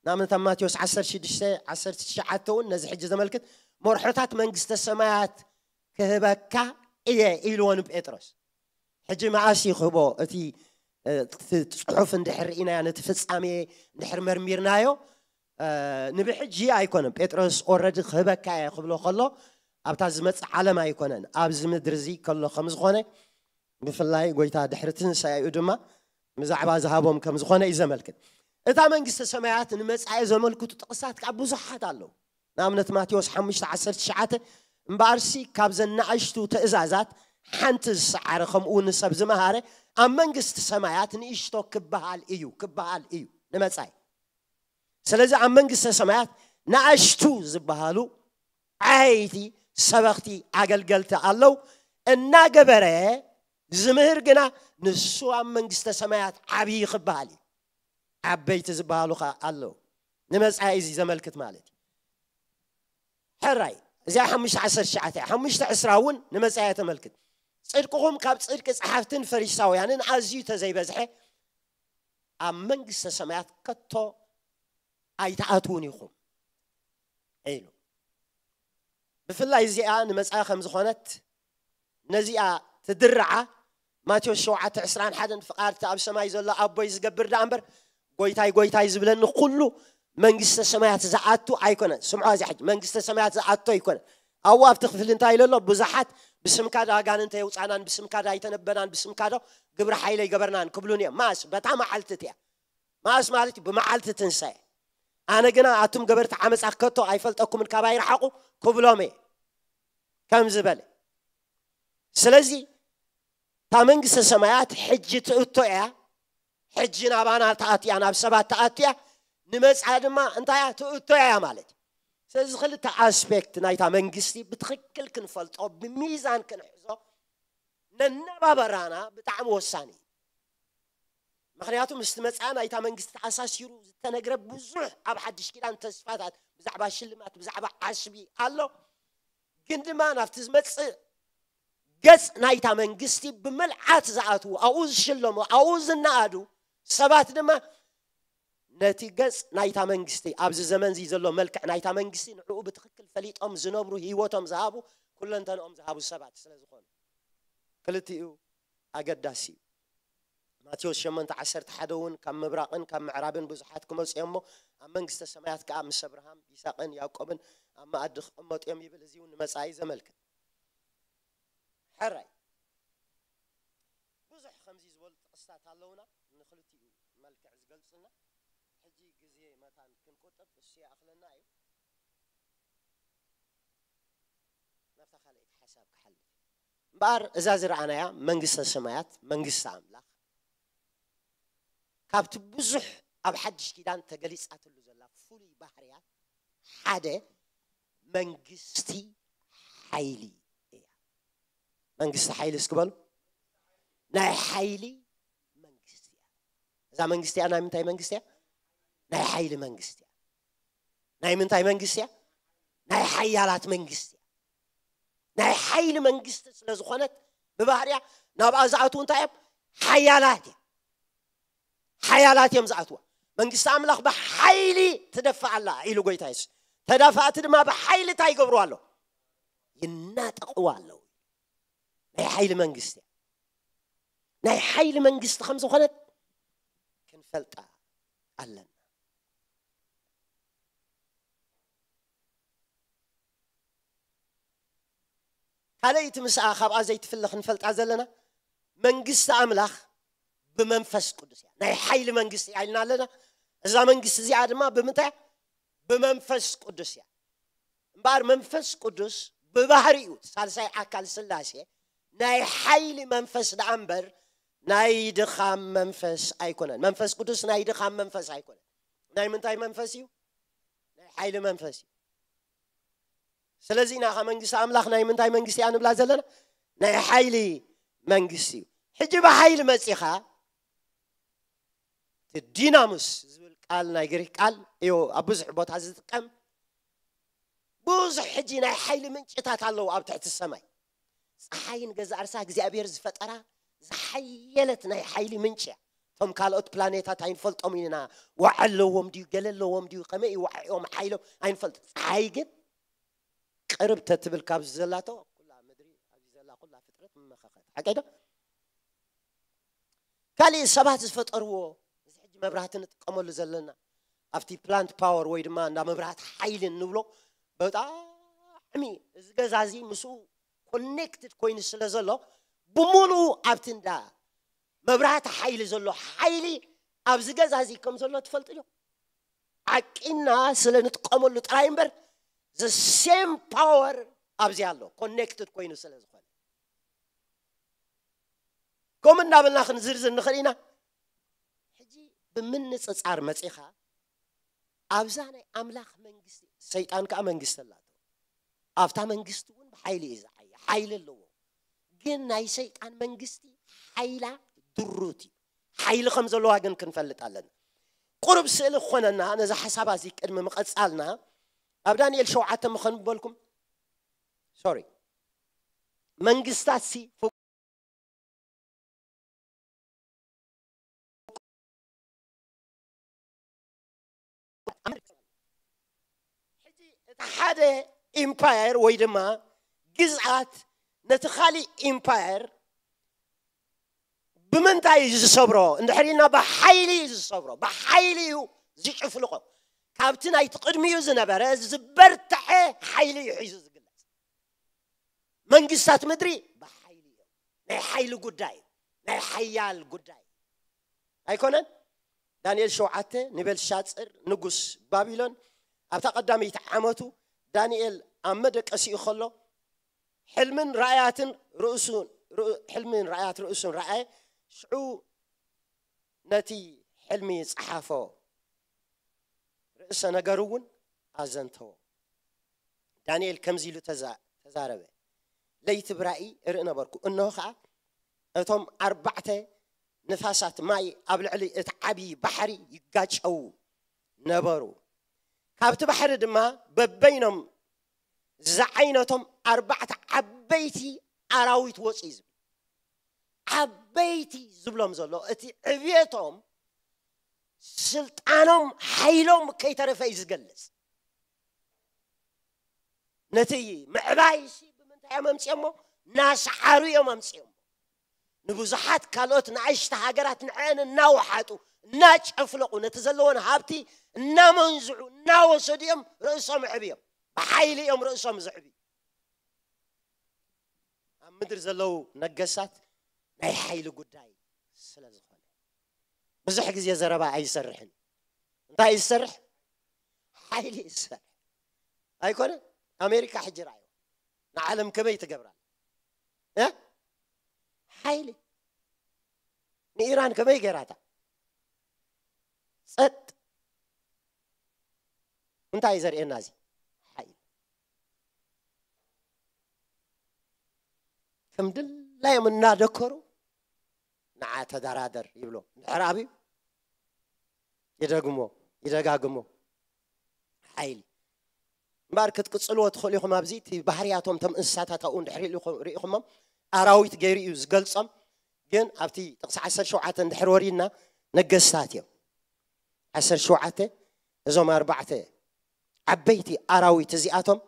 ንኣብነት ኣብ ማቴዎስ ዓሰርተ ሽዱሽተ ዓሰርተ ትሽዓተ እውን ነዚ ሕጂ ዘመልክት፣ መርሖታት መንግስተ ሰማያት ክህበካ እየ ኢልዎ ንጴጥሮስ። ሕጂ መኣስ እዩ ክህቦ? እቲ፣ እ፣ እቲ ጽሑፍ እንድሕር ርኢናዮ፣ ነቲ ፍጻሜ እንድሕር መርሚርናዮ፣ እ፣ ንብሕጂ ኣይኮነን። ጴጥሮስ ኦረዲ ክህበካ እየ ክብሎ ከሎ ኣብታ ዝመጽእ ዓለም ኣይኮነን፣ ኣብዚ ምድሪ እዚ ከሎ ከም ዝኾነ፣ ብፍላይ ጎይታ ድሕሪ ትንሳኤኡ ድማ ብዛዕባ ዝሃቦም ከም ዝኾነ እዩ ዘመልክት። እታ መንግስተ ሰማያት ንመጻኢ ዘመልክቱ ጥቕሳት ከዓ ብዙሓት ኣለዉ። ንኣብነት ማቴዎስ ሓሙሽተ ዓሰርተ ትሽዓተ፣ እምበኣርሲ ካብዘን ንኣሽቱ ትእዛዛት ሓንቲ ዝሰዓረ፣ ከምኡ እውን ንሰብ ዝመሃረ ኣብ መንግስቲ ሰማያት ንእሽቶ ክበሃል እዩ፣ ክበሃል እዩ ንመጻኢ። ስለዚ ኣብ መንግስተ ሰማያት ንኣሽቱ ዝበሃሉ ዓበይቲ ሰበኽቲ ኣገልገልቲ ኣለዉ። እናገበረ ዝምህር ግና ንሱ ኣብ መንግስተ ሰማያት ዓብዪ ክበሃል እዩ። ዓበይቲ ዝበሃሉ ኸዓ ኣለዉ። ንመጻኢ እዚ ዘመልክት ማለት እዩ። ሕራይ፣ እዚኣ ሓሙሽተ ዓሰርተ ትሽዓተ እያ። ሓሙሽተ ዕስራ እውን ንመጻኢ እያ ተመልክት። ጽድቅኹም ካብ ጽድቂ ጸሓፍትን ፈሪሳውያንን ኣዝዩ ተዘይበዝሐ፣ ኣብ መንግስተ ሰማያት ከቶ ኣይትኣትዉን ኢኹም ኢሉ። ብፍላይ እዚኣ ንመጻኢ ከም ዝኾነት፣ ነዚኣ ትድርዓ፣ ማቴዎስ ሸውዓተ ዕስራን ሓደን፣ ፍቓድ እቲ ኣብ ሰማይ ዘሎ ኣቦይ ዝገብር ደኣ እምበር፣ ጎይታይ፣ ጎይታይ ዝብለኒ ኩሉ መንግስተ ሰማያት ዝኣቱ ኣይኮነን። ስምዖ፣ እዚኣ ሕጂ መንግስተ ሰማያት ዝኣቱ ኣይኮነን። ኣብኡ ኣብቲ ክፍሊ እንታይ ኢሉ ኣሎ? ብዙሓት ብስምካ ዶ ኣጋንንት የውጻናን፣ ብስምካ ዶ ኣይተነበናን፣ ብስምካ ዶ ግብሪ ሓይለ ኣይገበርናን ክብሉን እዮም። መኣስ? በታ መዓልቲ እቲኣ። መኣስ ማለት እዩ? ብመዓልቲ ትንሳኤ። ኣነ ግና ኣቱም ገበርቲ ዓመጻ ከቶ ኣይፈልጠኩምን፣ ካባይ ርሓቑ ክብሎም እየ ከም ዝበለ። ስለዚ እታ መንግስተ ሰማያት ሕጂ ትእቶ እያ። ሕጂ ናባና ትኣቱ እያ፣ ናብ ሰባት ትኣቱ እያ። ንመጻኢ ድማ እንታይ እያ? ትእቶ እያ ማለት እዩ። ስለዚ ክልተ ኣስፔክት ናይታ መንግስቲ ብትኽክል ክንፈልጦ፣ ብሚዛን ክንሕዞ፣ ነናባበራና ብጣዕሚ ወሳኒ እዩ። ምክንያቱ ምስቲ መፅኣ ናይታ መንግስቲ ተኣሳሲሩ ዝተነግረ ብዙሕ ኣብ ሓድሽ ኪዳን ተስፋታት ብዛዕባ ሽልማት፣ ብዛዕባ ዓስቢ ኣሎ። ግን ድማ ናብቲ ዝመፅእ ገፅ ናይታ መንግስቲ ብምልዓት ዝኣትዉ፣ ኣብኡ ዝሽለሙ፣ ኣብኡ ዝነኣዱ ሰባት ድማ ነቲ ገፅ ናይታ መንግስቲ፣ ኣብዚ ዘመን እዚ ዘሎ መልክዕ ናይታ መንግስቲ ንዕኡ ብትኽክል ፈሊጦም ዝነብሩ፣ ህይወቶም ዝሃቡ፣ ኩለንተንኦም ዝሃቡ ሰባት ስለ ዝኾኑ፣ ክልቲኡ ኣገዳሲ እዩ። ማቴዎስ ሸሞንተ ዓሰርተ ሓደ እውን ካብ ምብራቕን ካብ ምዕራብን ብዙሓት ክመፁ እዮም እሞ ኣብ መንግስተ ሰማያት ከዓ ምስ ኣብርሃም ይስሐቅን ያዕቆብን ኣብ መኣዲ ክቕመጡ እዮም ይብል። እዚ እውን ንመፃኢ ዘመልክት። ሕራይ ብዙሕ ከምዚ ዝበሉ ጥቕስታት ኣለውና ንክልቲኡ መልክዕ ዝገልፁና። ሕጂ ግዜ መታን ክንቁጥብ እሱ ይኣኽለና እዩ። ናብታ ካልኣይቲ ሓሳብ ክሓልፍ እምበኣር እዛ ዝረኣናያ መንግስተ ሰማያት መንግስቲ ኣምላኽ ካብቲ ብዙሕ ኣብ ሓድሽ ኪዳን ተገሊጻትሉ ዘላ ፍሉይ ባህርያ ሓደ መንግስቲ ሓይሊ እያ። መንግስቲ ሓይሊ እስኪ በሉ። ናይ ሓይሊ መንግስቲ እያ። እዛ መንግስቲ እያ ናይ ምንታይ መንግስቲ እያ? ናይ ሓይሊ መንግስቲ እያ። ናይ ምንታይ መንግስቲ እያ? ናይ ሓያላት መንግስቲ እያ። ናይ ሓይሊ መንግስቲ ስለ ዝኾነት ብባህርያ ናብኣ ዝኣትዉ እንታይ እዮም? ሓያላት እዮም። ሓያላት እዮም ዝኣትዋ። መንግስቲ ኣምላኽ ብሓይሊ ትደፍእ ኣላ ኢሉ ጎይታ የሱስ። ተዳፋእቲ ድማ ብሓይሊ እንታይ ይገብሩ ኣሎ? ይናጠቕዋ ኣለዉ። ናይ ሓይሊ መንግስቲ እያ። ናይ ሓይሊ መንግስቲ ከም ዝኾነት ክንፈልጣ ኣለና። ካልኣይቲ ምስኣ ካብኣ ዘይትፍለ ክንፈልጣ ዘለና መንግስቲ ኣምላኽ ብመንፈስ ቅዱስ እያ። ናይ ሓይሊ መንግስቲ እያ ኢልና ኣለና። እዛ መንግስቲ እዚኣ ድማ ብምንታይ እያ? ብመንፈስ ቅዱስ እያ። እምበኣር መንፈስ ቅዱስ ብባህሪኡ ሳልሳይ ኣካል ስላሴ ናይ ሓይሊ መንፈስ ደኣ እምበር ናይ ድኻም መንፈስ ኣይኮነን። መንፈስ ቅዱስ ናይ ድኻም መንፈስ ኣይኮነን። ናይ ምንታይ መንፈስ እዩ? ናይ ሓይሊ መንፈስ እዩ። ስለዚ ኢና ከ መንግስቲ ኣምላኽ ናይ ምንታይ መንግስቲ እያ ንብላ ዘለና? ናይ ሓይሊ መንግስቲ እዩ። ሕጂ ብሓይሊ መጺኻ እቲ ዲናሙስ ዝብል ቃል ናይ ግሪክ ቃል እዩ ኣብ ብዙሕ ቦታ ዝጥቀም። ብዙሕ ሕጂ ናይ ሓይሊ ምንጭታት ኣለዉ ኣብ ትሕቲ ሰማይ። ፀሓይ ንገዛእ ርሳ እግዚኣብሔር ዝፈጠራ ዝሓየለት ናይ ሓይሊ ምንጭ እያ። እቶም ካልኦት ፕላኔታት ኣይንፈልጦም ኢና። ዋዕ ኣለዎም ድዩ፣ ገለ ኣለዎም ድዩ፣ ከመይ እዩ ዋዕኦም ሓይሎም ኣይንፈልጥ። ፀሓይ ግን ቅርብ ተትብል ካብዚ ዘላቶ ኩላ ምድሪ ኣብዚ ዘላ ኩላ ፍጥረት ምመኸኸት። ሓቀይ ዶ? ካሊእ ሰባት ዝፈጠርዎ እዚ ሕጂ መብራህቲ ንጥቀመሉ ዘለና ኣብቲ ፕላንት ፓወር ወይ ድማ እንዳ መብራህቲ ሓይሊ እንብሎ ብጣዕሚ እዚ ገዛ እዚ ምስኡ ኮኔክትድ ኮይኑ ስለ ዘሎ ብሙሉኡ ኣብቲ እንዳ መብራህቲ ሓይሊ ዘሎ ሓይሊ ኣብዚ ገዛ እዚ ከም ዘሎ ትፈልጡ ዶ? ዓቂና ስለ ንጥቀመሉ ጥራይ እምበር the same power ኣብዚ ኣሎ ኮኔክትድ ኮይኑ ስለ ዝኾነ። ከምኡ እናበልና ክንዝርዝር ንኽእል ኢና። ሕጂ ብምንፅፃር መፂኻ ኣብዛ ናይ ኣምላኽ መንግስቲ፣ ሰይጣን ከዓ መንግስቲ ኣላቶ። ኣብታ መንግስቲ እውን ብሓይሊ እዩ ዝዓየ፣ ሓይሊ ኣለዎ። ግን ናይ ሰይጣን መንግስቲ ሓይላ ድሩት እዩ። ሓይሊ ከም ዘለዋ ግን ክንፈልጥ ኣለና። ቁሩብ ስእሊ ክኾነና ነዛ ሓሳባ እዚ ቅድሚ ምቐጻልና ኣብ ዳንኤል ሸውዓተ ምኸን በልኩም ሶሪ መንግስታት ሲ ሕጂ እቲ ሓደ ኢምፓየር ወይ ድማ ግዝኣት ነቲ ካሊእ ኢምፓየር ብምንታይ እዩ ዝሰብሮ እንድሕር ኢልና ብሓይሊ እዩ ዝሰብሮ። ብሓይሊ እዩ ዝጭፍልቆ። ካብቲ ናይቲ ቅድሚኡ ዝነበረ ዝበርትዐ ሓይሊ እዩ ሒዙ ዝግለጽ። መንግስታት ምድሪ ብሓይሊ እዮም። ናይ ሓይሊ ጉዳይ እዩ። ናይ ሓያል ጉዳይ ኣይኮነን። ዳንኤል ሸውዓተ ንቤልሻጽር ንጉስ ባቢሎን ኣብታ ቀዳመይቲ ዓመቱ ዳንኤል ኣብ መደቀሲኡ ከሎ ሕልምን ራእያትን ርእሱን ርእስን ራእየ። ሽዑ ነቲ ሕልሚ ጸሓፎ፣ ርእሰ ነገር እውን ኣዘንተዎ። ዳንኤል ከምዚ ኢሉ ተዛረበ፣ ለይቲ ብራእይ እርኢ ነበርኩ፣ እንሆ ኸዓ እቶም ኣርባዕተ ንፋሳት ማይ ኣብ ልዕሊ እቲ ዓብዪ ባሕሪ ይጋጨዉ ነበሩ። ካብቲ ባሕሪ ድማ በበይኖም ዝዓይነቶም ኣርባዕተ ዓበይቲ ኣራዊት ወፁ እዩ ዝብል። ዓበይቲ ዝብሎም ዘሎ እቲ ዕብየቶም፣ ስልጣኖም፣ ሓይሎም ከይተረፈ እዩ ዝገልጽ። ነቲ ምዕባይሲ ብምንታይ እዮም ኣምፅኦሞ? እናሰዓሩ እዮም ኣምፅኦሞ። ንብዙሓት ካልኦት ንኣሽተ ሃገራት ንዕአን እናወሓጡ እናጨፍለቑ ነቲ ዘለዎን ሃብቲ እናመንዝዑ እናወሰዱ እዮም ርእሶም ዕብዮም። ብሓይሊ እዮም ርእሶም ዝዕብዩ። ኣብ ምድሪ ዘለዉ ነገስታት ናይ ሓይሊ ጉዳይ ስለ ዝኾነ ብዙሕ ግዜ ዘረባ ኣይሰርሕን። እንታይ እዩ ዝሰርሕ? ሓይሊ እዩ ዝሰርሕ። ኣይኮነ? ኣሜሪካ ሕጂ ርኣዮ ንዓለም ከመይ ትገብራ እ ሓይሊ ንኢራን ከመይ ገይራታ? ጸጥ። እንታይ እዩ ዘርእየና እዚ ሓይሊ? ከም ድላዮም እናደከሩ ንዓ ተደራደር ይብሎ። እንድሕር ኣብዩ ይደግሞ ይደጋግሞ። ሓይሊ እምበኣር ክትቅፅልዎ ትኽእሉ ኢኹም። ኣብዚ እቲ ባህርያቶም፣ እቶም እንስሳታት ኣብኡ እንድሕር ሪኢኹ- ሪኢኹሞም፣ ኣራዊት ገይሩ እዩ ዝገልጾም። ግን ኣብቲ ጥቕሲ ዓሰርተ ሸውዓተ እንድሕር ወሪድና፣ ነገስታት እዮም። ዓሰርተ ሸውዓተ፣ እዞም ኣርባዕተ ዓበይቲ ኣራዊት እዚኣቶም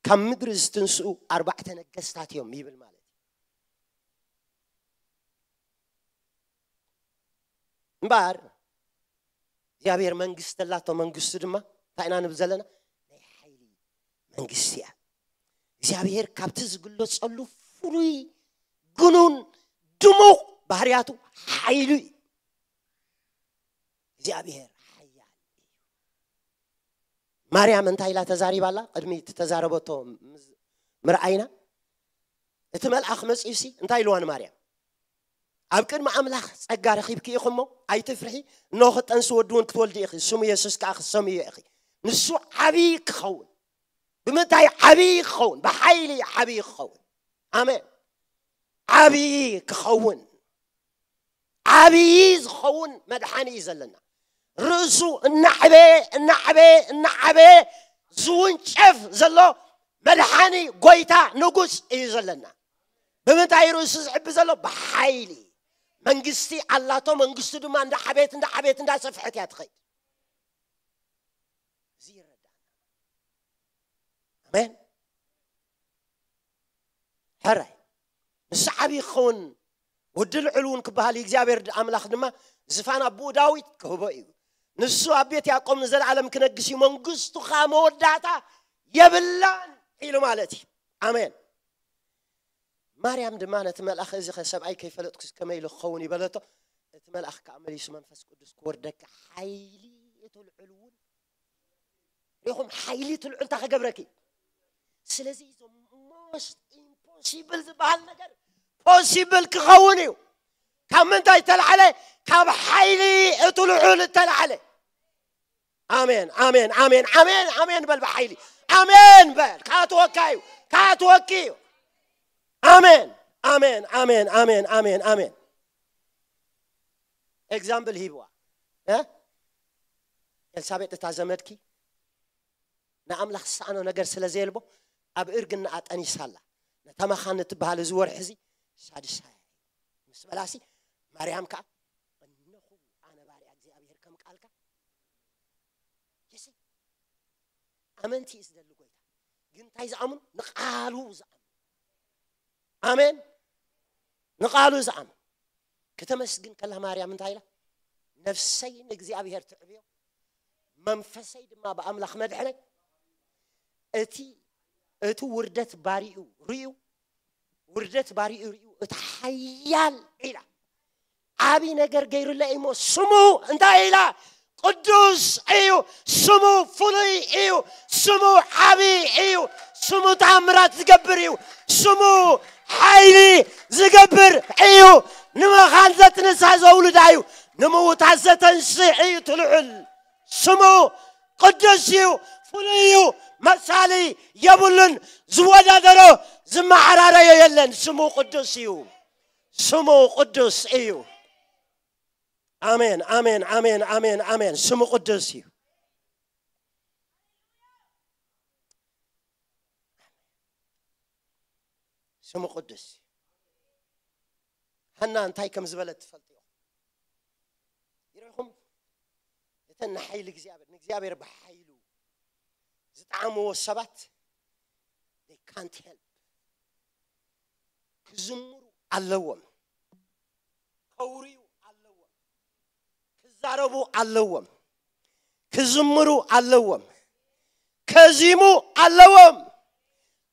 ካብ ምድሪ ዝትንስኡ ኣርባዕተ ነገስታት እዮም ይብል ማለት እዩ። እምበኣር እግዚኣብሔር መንግስቲ ኣላቶ። መንግስቱ ድማ እንታይ ኢና ንብል ዘለና? ናይ ሓይሊ መንግስቲ እያ። እግዚኣብሔር ካብቲ ዝግለጸሉ ፍሉይ፣ ግኑን፣ ድሙቕ ባህርያቱ ሓይሉ እዩ። እግዚኣብሔር ሓያል እዩ። ማርያም እንታይ ኢላ ተዛሪባላ? ቅድሚ እቲ ተዛረበቶ ምስ- ምርኣይና፣ እቲ መልኣኽ መጺኡሲ እንታይ ኢልዋ ንማርያም? ኣብ ቅድሚ ኣምላኽ ጸጋ ረኺብኪ ኢኹሞ፣ ኣይትፍርሒ፣ እንሆ ክጠንሲ ወዲ እውን ክትወልዲ ኢኺ፣ ስሙ የሱስ ከኣ ክትሰምዮ ኢኺ። ንሱ ዓብዪ ክኸውን። ብምንታይ ዓብዪ ክኸውን? ብሓይሊ ዓብዪ ክኸውን። ኣሜን። ዓብዪ ክኸውን። ዓብዪ ዝኸውን መድሓኒ እዩ ዘለና። ርእሱ እናዕበየ እናዕበየ እናዕበየ ዝውንጨፍ ዘሎ መድሓኒ፣ ጎይታ፣ ንጉስ እዩ ዘለና። ብምንታይ ርእሱ ዝዕቢ ዘሎ? ብሓይሊ። መንግስቲ ኣላቶ። መንግስቱ ድማ እንዳዓበየት እንዳዓበየት እንዳሰፍሐት እያ ትኸይድ። እዚ ይረዳና። ኣሜን። ሕራይ ንሱ ዓብዪ ክኸውን፣ ወዲ ልዑል እውን ክበሃል እዩ። እግዚኣብሔር ኣምላኽ ድማ ዝፋን ኣቦኡ ዳዊት ክህቦ እዩ። ንሱ ኣብ ቤት ያዕቆብ ንዘለኣለም ክነግስ እዩ፣ መንግስቱ ከዓ መወዳእታ የብላን ኢሉ ማለት እዩ። ኣሜን። ማርያም ድማ ነቲ መልኣኽ፣ እዚ ኸ ሰብኣይ ከይፈለጥኩስ ከመይ ኢሉ ክኸውን እዩ በለቶ። እቲ መልኣኽ ከዓ መሊሱ፣ መንፈስ ቅዱስ ክወርደካ፣ ሓይሊ እቲ ልዑል እውን ሪኹም፣ ሓይሊ እቲ ልዑል እንታይ ክገብረኪ? ስለዚ እዞም most impossible ዝበሃል ነገር possible ክኸውን እዩ። ካብ ምንታይ ዝተላዕለ? ካብ ሓይሊ እቲ ልዑል እተላዕለ። ኣሜን፣ ኣሜን፣ ኣሜን፣ ኣሜን፣ ኣሜን በል ብሓይሊ። ኣሜን በል። ካትወካ እዩ፣ ካትወኪ እዩ። ኣሜን፣ ኣሜን፣ ኣሜን፣ ኣሜን፣ ኣሜን፣ ኣሜን። ኤግዛምፕል ሂብዋ እ? ኤልሳቤጥ እታ ዘመድኪ ንኣምላኽ ዝሰኣኖ ነገር ስለ ዘየልቦ ኣብ እርግናኣ ጠኒሳ ኣላ። ነታ መኻን እትበሃል እዚ ወርሒ እዚ ሳድሳይ ምስ በላሲ፣ ማርያም ከኣ እነኹ ኣነ ባርያ እግዚኣብሔር ከም ቃልካ የሲ ኣመንቲ እዩ ዝደሊ ጎይታ። ግን እንታይ ዝኣምኑ? ንቃሉ ዝኣምኑ። ኣሜን። ንቃሉ ዝኣምን። ክተመስግን ከላ ማርያም እንታይ ኢላ? ነፍሰይ ንእግዚኣብሔር ትዕብዮ፣ መንፈሰይ ድማ ብኣምላኽ መድሕነይ። እቲ እቲ ውርደት ባሪኡ ርእዩ፣ ውርደት ባሪኡ ርእዩ፣ እቲ ሓያል ኢላ፣ ዓቢ ነገር ገይሩለ እሞ ስሙ እንታይ ኢላ? ቅዱስ እዩ። ስሙ ፍሉይ እዩ። ስሙ ዓቢ እዩ። ስሙ ተኣምራት ዝገብር እዩ። ስሙ ሓይሊ ዝገብር እዩ። ንመኻን ዘትንሳ ዘውልዳ እዩ። ንምውታት ዘተንስእ እዩ። ትልዑል ስሙ ቅዱስ እዩ። ፍሉይ እዩ። መሳሊ የብሉን። ዝወዳደሮ ዝመዓራረዮ የለን። ስሙ ቅዱስ እዩ። ስሙ ቅዱስ እዩ። ኣሜን፣ ኣሜን፣ ኣሜን፣ ኣሜን፣ ኣሜን። ስሙ ቅዱስ እዩ። ስሙ ቅዱስ እዩ። ሃና እንታይ ከም ዝበለት ትፈልጡ ኢኹም? ይረኹም እተን ንሓይሊ እግዚኣብሔር ንእግዚኣብሔር ብሓይሉ ዝጠዓምዎ ሰባት they can't help። ክዝምሩ ኣለዎም። ከውርዩ ኣለዎም። ክዛረቡ ኣለዎም። ክዝምሩ ኣለዎም። ከዚሙ ኣለዎም።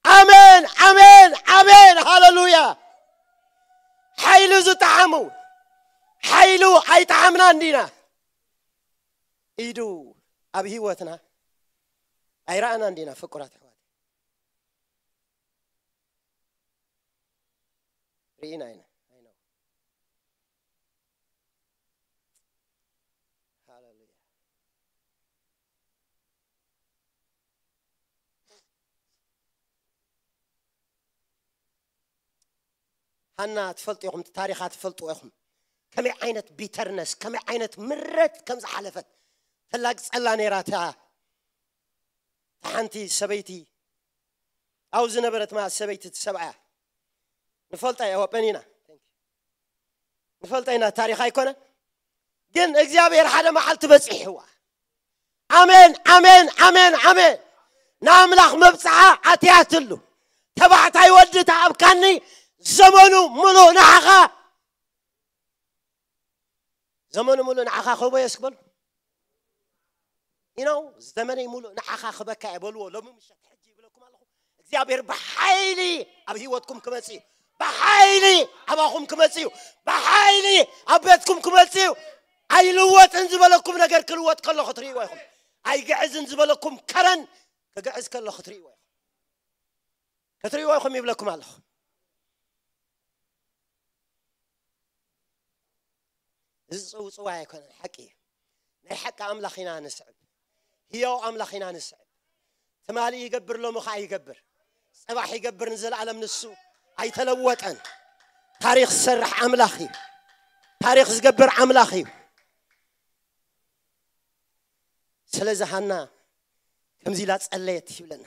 ኣሜን፣ ኣሜን፣ ኣሜን። ሃሌሉያ። ሓይሉ ዝጠዓሙ ሓይሉ ኣይጠዓምና እንዲና። ኢዱ ኣብ ህይወትና ኣይረኣና እንዲና። ፍቁራት ኣሕዋት ርኢና ኢና። ሃሌሉያ። ሃና ትፈልጡ ኢኹም፣ ታሪኻ ትፈልጡ ኢኹም። ከመይ ዓይነት ቢተርነስ፣ ከመይ ዓይነት ምረት ከም ዝሓለፈት ተላግጸላ ነይራ። እታ ሓንቲ ሰበይቲ ኣብኡ ዝነበረት ማ ሰበይቲ ትሰብኣያ ንፈልጣ እያ። ዋ ጴኒና ንፈልጣ ኢና። ታሪኻ ኣይኮነ ግን እግዚኣብሔር ሓደ መዓልቲ በፂሕዋ። ኣሜን፣ ኣሜን፣ ኣሜን፣ ኣሜን። ንኣምላኽ መብፅዓ ኣትያትሉ። ተባዕታይ ወዲ ተኣብካኒ ዘመኑ ሙሉእ ንዓኻ፣ ዘመኑ ሙሉእ ንዓኻ ክህቦ እየ እስክበሉ። You know፣ ዘመነይ ሙሉእ ንዓኻ ክበካ እየ በልዎ። ሎሚ ምሸት ሕጂ ይብለኩም ኣለኹ። እግዚኣብሔር ብሓይሊ ኣብ ህይወትኩም ክመጽእ እዩ። ብሓይሊ ኣባኹም ክመጽእ እዩ። ብሓይሊ ኣብ ቤትኩም ክመጽእ እዩ። ኣይልወጥን ዝበለኩም ነገር ክልወጥ ከሎ ክትርእይዎ ኢኹም። ኣይግዕዝን ዝበለኩም ከረን ክግዕዝ ከሎ ክትርእይዎ ኢኹም። ክትርእይዎ ኢኹም ይብለኩም ኣለኹ። እዚ ጽውጽዋይ ኣይኮነን፣ ሓቂ እዩ። ናይ ሓቂ ኣምላኽ ኢና ንስዕብ። ህያው ኣምላኽ ኢና ንስዕብ። ትማሊ ይገብር፣ ሎሚ ኸዓ ይገብር፣ ጽባሕ ይገብር፣ ንዘለኣለም ንሱ ኣይተለወጠን። ታሪኽ ዝሰርሕ ኣምላኽ እዩ። ታሪኽ ዝገብር ኣምላኽ እዩ። ስለዚ ሃና ከምዚ ኢላ ጸለየት ይብለና።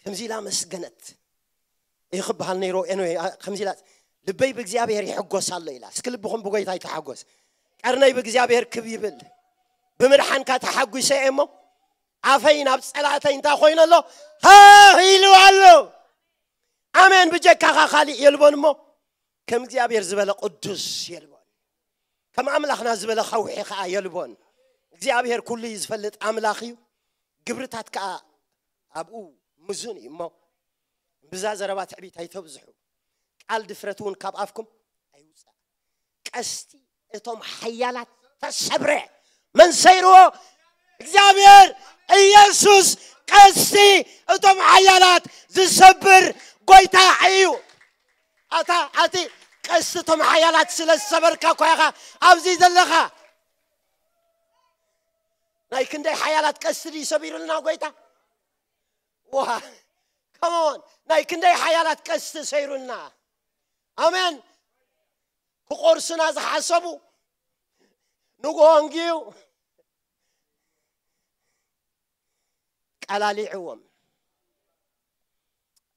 ከምዚ ኢላ መስገነት። ይኽበሃል ነይሩ። ኤንወይ፣ ኣ፣ ከምዚ ኢላ፣ "ልበይ ብእግዚኣብሔር ይሕጎስ ኣሎ" ኢላ። እስኪ ልብኹም ብጎይታ ይተሓጎስ። ቀርነይ ብእግዚኣብሔር ክብ ይብል። ብምድሓንካ ተሓጒሰ እየ እሞ፣ ኣፈይ ናብ ጸላእተይ እንታይ ኮይኑ ኣሎ? ሃህ ኢሉ ኣሎ። ኣሜን። ብጀካኻ ካሊእ የልቦን እሞ፣ ከም እግዚኣብሔር ዝበለ ቅዱስ የልቦን። ከም ኣምላኽና ዝበለ ከውሒ ኸዓ የልቦን። እግዚኣብሔር ኩሉ እዩ ዝፈልጥ ኣምላኽ እዩ። ግብርታት ከኣ ኣብኡ ምዙን እዩ እሞ፣ ብዛ ዘረባ ትዕቢት ኣይተብዝሑ። ቃል ድፍረት እውን ካብ ኣፍኩም ኣይውጻእ። ቀስቲ እቶም ሓያላት ተሰብረ። መን ሰይርዎ? እግዚኣብሔር። ኢየሱስ ቀስቲ እቶም ሓያላት ዝሰብር ጎይታ እዩ። ኣታ፣ ኣቲ ቀስቲ እቶም ሓያላት ስለ ዝሰበርካ እኮ ኢኻ ኣብዚ ዘለኻ። ናይ ክንደይ ሓያላት ቀስቲ ድዩ ሰቢሩልና ጎይታ? ዋ፣ come on፣ ናይ ክንደይ ሓያላት ቀስቲ ሰይሩልና። ኣሜን። ክቆርሱና ዝሓሰቡ ንግሆ እንግዩ ቀላሊዕዎም።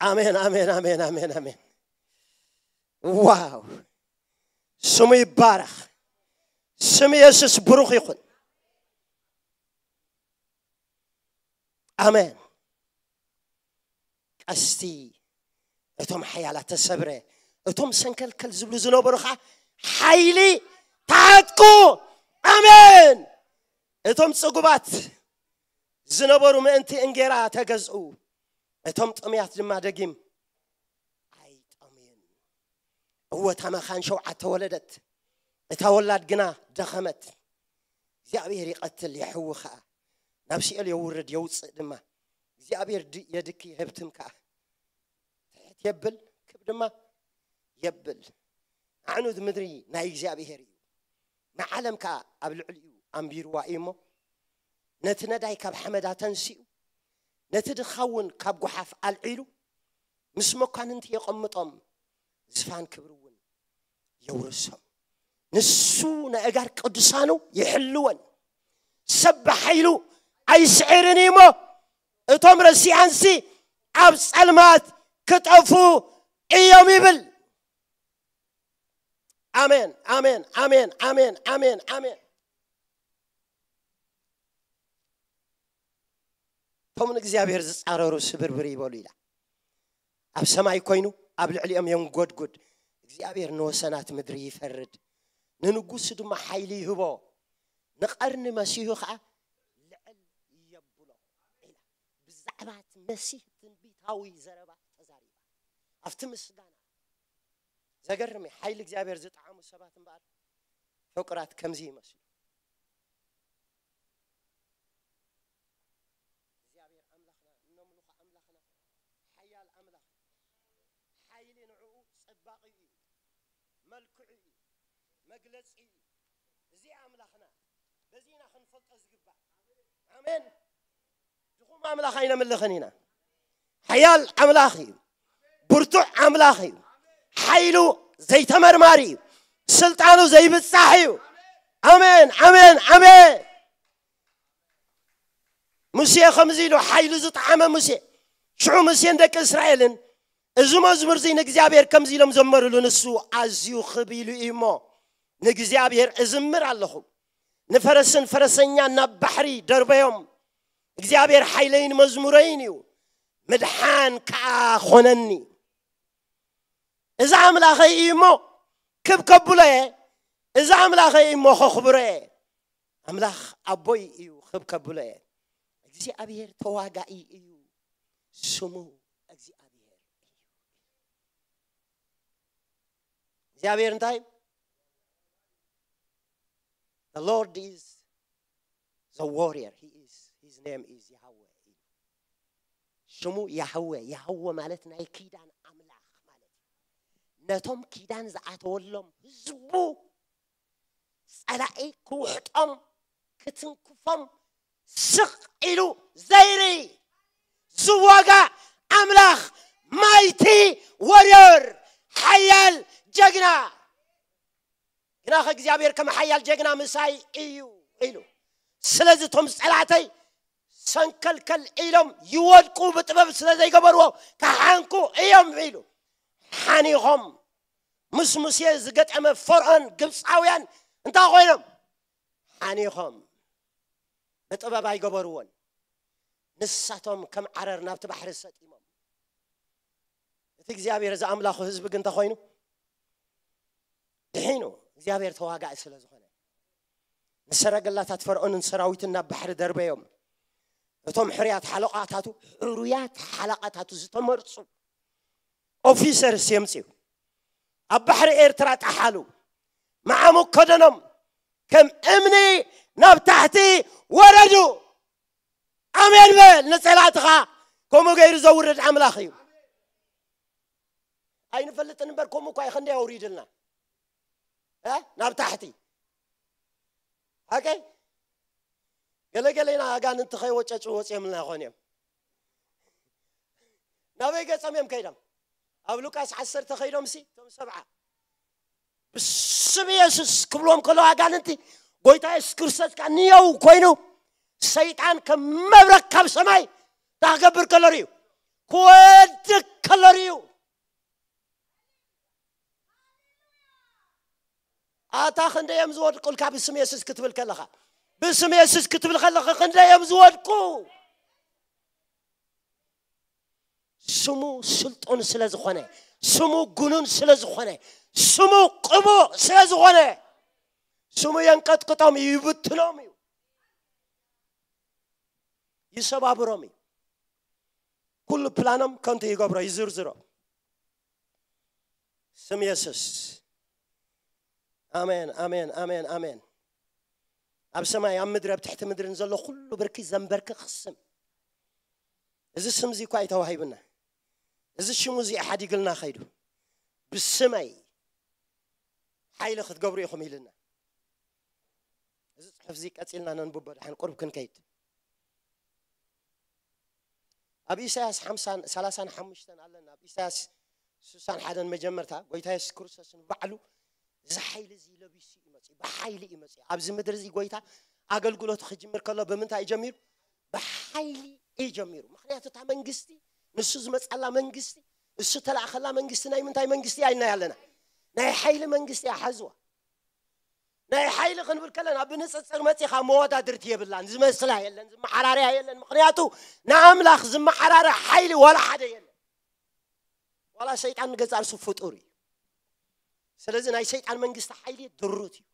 ኣሜን፣ ኣሜን፣ ኣሜን፣ ኣሜን፣ ኣሜን። ዋው፣ ስሙ ይባረኽ። ስም የሱስ ብሩኽ ይኹን። ኣሜን። ቀስቲ እቶም ሓያላት ተሰብረ፣ እቶም ሰንከልከል ዝብሉ ዝነበሩ ኸዓ ሓይሊ ተዓጥቁ። ኣሜን። እቶም ጽጉባት ዝነበሩ ምእንቲ እንጌራ ተገዝኡ፣ እቶም ጥሙያት ድማ ደጊም ኣይጠምዩን። እወ፣ እታ መኻን ሸውዓተ ወለደት፣ እታ ወላድ ግና ደኸመት። እግዚኣብሔር ይቐትል የሕዊ ኸኣ፣ ናብ ሲኦል የውርድ የውፅእ ድማ። እግዚኣብሔር ድ-፣ የድኪ የህብትም ከኣ፣ ትሕት የብል ክብ ድማ የብል። ኣዕኑድ ምድሪ ናይ እግዚኣብሔር እዩ፣ ንዓለም ከኣ ኣብ ልዕሊኡ ኣንቢርዋ እዩ እሞ፣ ነቲ ነዳይ ካብ ሓመዳ ተንሲኡ፣ ነቲ ድኻ እውን ካብ ጓሓፍ ኣልዒሉ፣ ምስ መኳንንቲ የቐምጦም፣ ዝፋን ክብሪ እውን የውርሶም። ንሱ ነእጋር ቅዱሳኑ ይሕልወን። ሰብ ብሓይሉ ኣይስዕርን እዩ እሞ፣ እቶም ረሲኣንሲ ኣብ ጸልማት ክጠፉ እዮም ይብል። ኣሜን፣ ኣሜን፣ ኣሜን፣ ኣሜን፣ ኣሜን፣ ኣሜን። እቶም ንእግዚኣብሔር ዝጻረሩ ስብርብር ይበሉ ኢላ። ኣብ ሰማይ ኮይኑ ኣብ ልዕሊኦም የንጎድጉድ። እግዚኣብሔር ንወሰናት ምድሪ ይፈርድ፣ ንንጉሱ ድማ ሓይሊ ይህቦ፣ ንቐርኒ መሲሁ ኸዓ ልዕል የብሎ ኢላ። ብዛዕባ እቲ መሲህ ትንቢታዊ ዘረባ ተዛሪባ። ኣብቲ ምስጋና ዘገርም እዩ። ሓይሊ እግዚኣብሔር ዝጠዓሙ ሰባት እምበኣር ፍቁራት ከምዚ ይመስሉ። እግዚኣብሔር ኣምላኽና እነምልኾ ኣምላኽና ሓያል ኣምላኽ እዩ። ሓይሊ ንዕኡ ጽባቕኡ እዩ፣ መልክዑ እዩ፣ መግለጺ እዩ። እዚ ኣምላኽና በዚ ኢና ክንፈልጦ ዝግባእ። ኣሜን። ድኹም ኣምላኽ ኣይነምልኽን ኢና። ሓያል ኣምላኽ እዩ። ብርቱዕ ኣምላኽ እዩ። ሓይሉ ዘይተመርማሪ እዩ። ስልጣኑ ዘይብጻሕ እዩ። ኣሜን፣ ኣሜን፣ ኣሜን። ሙሴ ከምዚ ኢሉ ሓይሉ ዝጠዓመ ሙሴ። ሽዑ ሙሴን ደቂ እስራኤልን እዚ መዝሙር እዚ ንእግዚኣብሔር ከምዚ ኢሎም ዘመሩሉ፣ ንሱ ኣዝዩ ክብ ኢሉ እዩ እሞ፣ ንእግዚኣብሔር እዝምር ኣለኹ። ንፈረስን ፈረሰኛን ናብ ባሕሪ ደርበዮም። እግዚኣብሔር ሓይለይን መዝሙረይን እዩ፣ ምድሓን ከኣ ኾነኒ። እዚ ኣምላኸይ እዩ እሞ ክብ ከብሎ እየ፣ እዚ ኣምላኸይ እዩ እሞ ከኽብሮ እየ። ኣምላኽ ኣቦይ እዩ ክብ ከብሎ እየ። እግዚኣብሔር ተዋጋኢ እዩ፣ ስሙ እግዚኣብሔር እዩ። እግዚኣብሔር እንታይ? The Lord is the warrior. He is, his name is Yahweh. ሽሙ ያህወ። ያህወ ማለት ናይ ኪዳን ኣምላኽ ማለት እዩ። ነቶም ኪዳን ዝኣተወሎም ህዝቡ ጸላኢ ክውሕጦም፣ ክትንክፎም ስቕ ኢሉ ዘይርኢ ዝዋጋእ ኣምላኽ፣ ማይቲ ወሪዮር፣ ሓያል ጀግና። ግናኸ እግዚኣብሔር ከም ሓያል ጀግና ምሳይ እዩ ኢሉ። ስለዚ እቶም ጸላእተይ ሰንከልከል ኢሎም ይወድቁ፣ ብጥበብ ስለ ዘይገበርዎ ክሓንኩ እዮም ኢሉ። ሓኒኾም። ምስ ሙሴ ዝገጠመ ፈርዖን፣ ግብፃውያን እንታይ ኮይኖም? ሓኒኾም። ብጥበብ ኣይገበርዎን። ንሳቶም ከም ዓረር ናብቲ ባሕሪ ሰጢሞም። እቲ እግዚኣብሔር እዚ ኣምላኹ ህዝቢ ግን እንተኾይኑ ድሒኑ፣ እግዚኣብሔር ተዋጋኢ ስለ ዝኾነ። ንሰረገላታት ፈርዖንን ሰራዊትን ናብ ባሕሪ ደርበዮም። እቶም ሕሩያት ሓለቓታቱ፣ ሕሩያት ሓለቓታቱ ዝተመርጹ ኦፊሰርስ የምጽኡ። ኣብ ባሕሪ ኤርትራ ጠሓሉ። መዓሙቕ ከደኖም፣ ከም እምኒ ናብ ታሕቲ ወረዱ። ኣሜን በል። ንጸላእትኻ ከምኡ ገይሩ ዘውርድ ኣምላኽ እዩ። ኣይንፈልጥን እምበር፣ ከምኡ እኳ እዩ ክንደይ ኣውሪድልና፣ እ? ናብ ታሕቲ። ሓቀይ? ገለገለ ኢና ኣጋንንቲ ከይወጨጩ ወፂኦምልና ይኾኑ እዮም። ናበይ ገጾም እዮም ከይዶም? ኣብ ሉቃስ ዓሰርተ ከይዶም ሲ፣ እቶም ሰብዓ ብስም የሱስ ክብልዎም ከለዉ ኣጋንንቲ፣ ጎይታ የሱስ ክርስቶስ ከኣ ንየው ኮይኑ፣ ሰይጣን ከም መብረቕ ካብ ሰማይ እንታይ ክገብር ከሎ ርእዩ? ክወድቅ ከሎ ርእዩ። ኣታ ክንደይ እዮም ዝወድቁልካ ብስም የሱስ ክትብል ከለኻ? ብስም የሱስ ክትብል ከለኻ ክንደይ እዮም ዝወድቁ? ስሙ ስልጡን ስለ ዝኾነ፣ ስሙ ግኑን ስለ ዝኾነ፣ ስሙ ቅቡእ ስለ ዝኾነ፣ ስሙ የንቀጥቅጦም እዩ፣ ይብትኖም እዩ፣ ይሰባብሮም እዩ። ኩሉ ፕላኖም ከንቱ ይገብሮ፣ ይዝርዝሮ። ስም የሱስ። ኣሜን፣ ኣሜን፣ ኣሜን፣ ኣሜን። ኣብ ሰማይ፣ ኣብ ምድሪ፣ ኣብ ትሕቲ ምድርን ዘሎ ኩሉ ብርኪ ዘንበርክኽ ስም። እዚ ስም እዚ እኳ እዩ ተዋሂቡና። እዚ ሽሙ እዚ ሓዲግልና ኸይዱ። ብስመይ ሓይሊ ክትገብሩ ኢኹም ኢልና። እዚ ጽሑፍ እዚ ቀጺልና ነንብቦ ደሓን ቁሩብ ክንከይድ። ኣብ ኢሳያስ ሓምሳን ሰላሳን ሓሙሽተን ኣለና። ኣብ ኢሳያስ ስሳን ሓደን መጀመርታ ጎይታ የሱስ ክርስቶስ ንባዕሉ፣ እዚ ሓይሊ እዚ ለቢሱ እዩ መፅኡ፣ ብሓይሊ እዩ መፅኡ። ኣብዚ ምድሪ እዚ ጎይታ ኣገልግሎቱ ክጅምር ከሎ ብምንታይ እዩ ጀሚሩ? ብሓይሊ እዩ ጀሚሩ። ምክንያቱ እታ መንግስቲ፣ ንሱ ዝመፀላ መንግስቲ፣ ንሱ ተላእኸላ መንግስቲ ናይ ምንታይ መንግስቲ እያ ኢልና ኣለና? ናይ ሓይሊ መንግስቲ እያ። ሓዝዋ። ናይ ሓይሊ ክንብል ከለና ብንፅፅር መፂኻ መወዳድርቲ የብላን። ዝመስላ የለን፣ ዝመሓራርያ የለን። ምክንያቱ ንኣምላኽ ዝመሓራርያ ሓይሊ ዋላ ሓደ የለን። ዋላ ሰይጣን ንገዛ ርሱ ፍጡር እዩ። ስለዚ ናይ ሰይጣን መንግስቲ ሓይሊ ድሩት እዩ።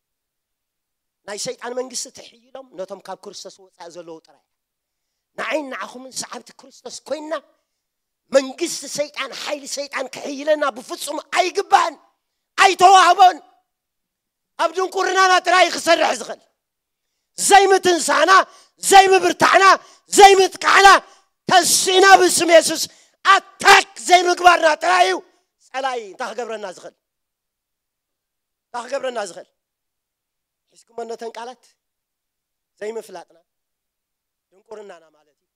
ናይ ሰይጣን መንግስቲ ትሕይሎም ነቶም ካብ ክርስቶስ ወፃኢ ዘለዉ ጥራይ። ንዓይን ንዓኹምን ሰዓብቲ ክርስቶስ ኮይና መንግስቲ ሰይጣን፣ ሓይሊ ሰይጣን ክሕይለና ብፍጹም ኣይግባእን፣ ኣይተዋህቦን። ኣብ ድንቁርናና ጥራይ ክሰርሕ ዝኽእል፣ ዘይምትንሳና፣ ዘይምብርታዕና፣ ዘይምጥቃዕና፣ ተሲእና ብስም የሱስ ኣታክ ዘይምግባርና ጥራይ እዩ ጸላኢ እንታይ ክገብረና ዝኽእል፣ እንታይ ክገብረና ዝኽእል። ሒዝኩሞ ነተን ቃላት ዘይምፍላጥና ድንቁርናና ማለት እዩ።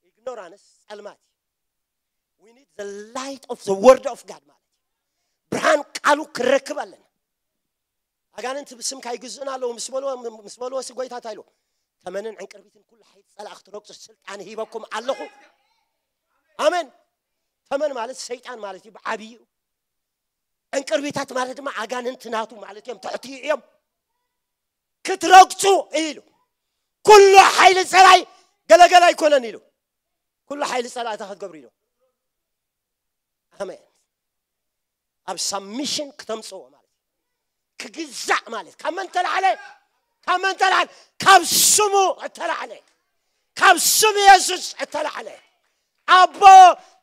ኢግኖራንስ ጸልማት እዩ። We need the light of the word of God ማለት እዩ። ብርሃን ቃሉ ክረክብ ኣለና። ኣጋንንቲ ብስምካ ይግዝኡና ኣለዉ ምስ በልዎ፣ ምስ በልዎ ሲ ጎይታ እንታይ ኢሉ? ተመንን ዕንቅርቢትን ኩሉ ሓይሊ ጸላእ ክትረግጹ ስልጣን ሂበኩም ኣለኹ። ኣሜን። ተመን ማለት ሰይጣን ማለት እዩ ብዓብዩ። ዕንቅርቢታት ማለት ድማ ኣጋንንቲ ናቱ ማለት እዮም፣ ትሕቲ እዮም። ክትረግጹ ኢሉ ኩሉ ሓይሊ ጸላይ ገለገለ ኣይኮነን ኢሉ ኩሉ ሓይሊ ጸላእታ ክትገብሩ ኢሉ። ኣሜን። ኣብ ሳብሚሽን ክተምጽዎ ማለት እዩ። ክግዛእ ማለት ካብ መን ተላዕለ? ካብ መን ተላዕለ? ካብ ስሙ እተላዕለ፣ ካብ ስም የሱስ እተላዕለ። ኣቦ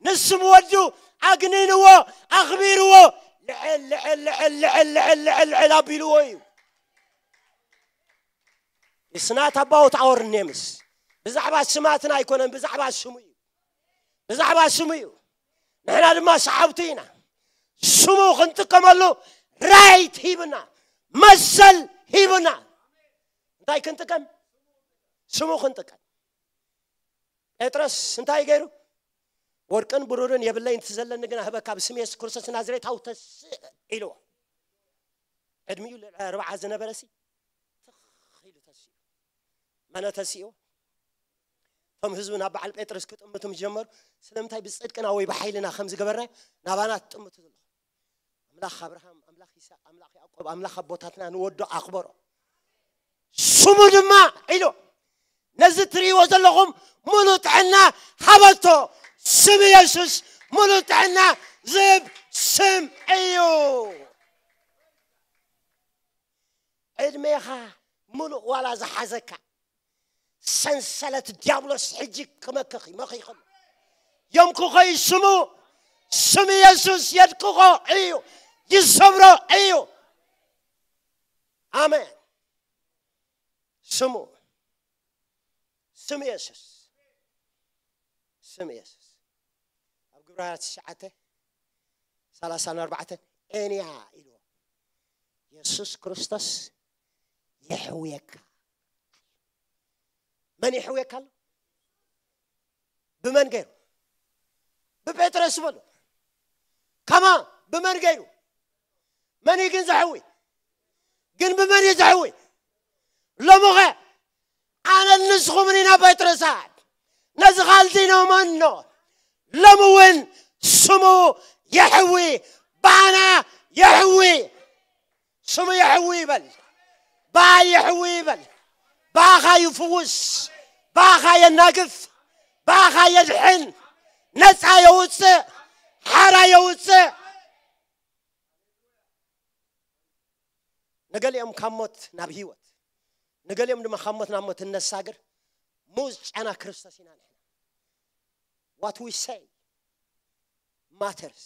ንስም ወዱ ኣግኒንዎ፣ ኣኽቢርዎ፣ ልዕል ልዕል ልዕል ልዕል ልዕል ልዕል ልዕል ኣቢልዎ እዩ። It's not about our names። ብዛዕባ ስማትና ኣይኮነን፣ ብዛዕባ ስሙ እዩ። ብዛዕባ ስሙ እዩ። ንሕና ድማ ሰዓብቱ ኢና። ስሙ ክንጥቀመሉ ራይት ሂብና፣ መሰል ሂብና። እንታይ ክንጥቀም? ስሙ ክንጥቀም። ጴጥሮስ እንታይ ገይሩ? ወርቅን ብሩርን የብለይን፣ እቲ ዘለኒ ግን ኣህበካ፣ ብስም የሱስ ክርስቶስ ናዝሬታዊ ተስእ ኢልዎ። ዕድሚኡ ልዕሊ ኣርብዓ ዝነበረ ሲ ትኽ ኢሉ ተሲኡ። መነ ተሲኡ? እቶም ህዝቢ ናብ በዓል ጴጥሮስ ክጥምቱ ምስ ጀመሩ፣ ስለምንታይ ብጽድቅና ወይ ብሓይልና ከም ዝገበርና ናባና ትጥምቱ ዘለኹም? ኣምላኽ ኣብርሃም፣ ኣምላኽ ይስሐቅ፣ ኣምላኽ ያዕቆብ፣ ኣምላኽ ኣቦታትና ንወዶ ኣኽበሮ። ስሙ ድማ ኢሉ ነዚ ትርእይዎ ዘለኹም ሙሉ ጥዕና ሃበቶ። ስም የሱስ ሙሉ ጥዕና ዝህብ ስም እዩ። ዕድሜኻ ሙሉእ ዋላ ዝሓዘካ ሰንሰለት ዲያብሎስ ሕጂ ክመክኽ ይመኽይኸሉ። የምክኾ እዩ ስሙ። ስም የሱስ የድቅቖ እዩ፣ ይሰብሮ እዩ። ኣሜን። ስሙ፣ ስም የሱስ፣ ስም የሱስ። ኣብ ግብረ ሃዋርያት ትሽዓተ ሰላሳ ኣርባዕተ ኤንያ ኢልዎ፣ የሱስ ክርስቶስ የሕውየካ። መን የሕውየካ ኣሎ? ብመን ገይሩ? ብጴጥሮስ በሉ። ከማ ብመን ገይሩ? መን እዩ ግን ዘሕዊ? ግን ብመን እዩ ዘሕዊ? ሎምኸ ኣነን ንስኹምን ኢና ጴጥሮሳት። ነዚ ካልዲኖ መኖ ሎሚ እውን ስሙ የሕዊ፣ ባና የሕዊ። ስሙ የሕዊ ይበል፣ ባይ የሕዊ ይበል። ባኻ ይፍውስ፣ ባኻ የናግፍ፣ ባኻ የድሕን፣ ነፃ የውፅእ፣ ሓራ የውፅእ። ንገሊኦም ካብ ሞት ናብ ህይወት፣ ንገሊኦም ድማ ካብ ሞት ናብ ሞት እነሳግር። ሙዝ ጨና ክርስቶስ ኢና ንሕና። What we say matters።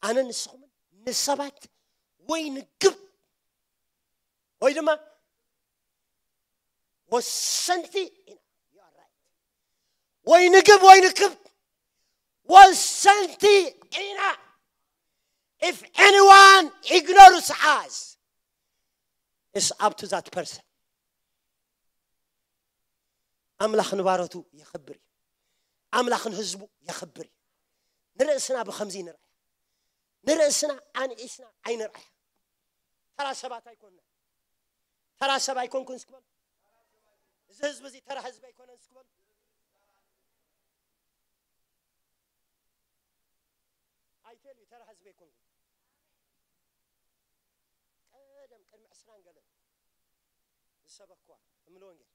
ኣነ ንስኹምን ንሰባት ወይ ንግብ ወይ ድማ ወሰንቲ ኢና። You are right። ወይ ንግብ ወይ ንክብ ወሰንቲ ኢና። If anyone ignores us, it's up to that person። ኣምላኽ ንባሮቱ የኽብር እዩ። ኣምላኽ ንህዝቡ የኽብር እዩ። ንርእስና ብኸምዚ ንርኣያ። ንርእስና ኣንኢስና ኣይንርኣያ። ተራ ሰባት ኣይኮንና። ተራ ሰብ ኣይኮንኩን እስክበሉ። እዚ ህዝቢ እዚ ተራ ህዝቢ ኣይኮነን እስክበሉ። ኣይቴል እዩ፣ ተራ ህዝቢ ኣይኮንኩን። ቀደም ቅድሚ ዕስራን ገለን ዝሰበክዋ እምሊ ወንጌል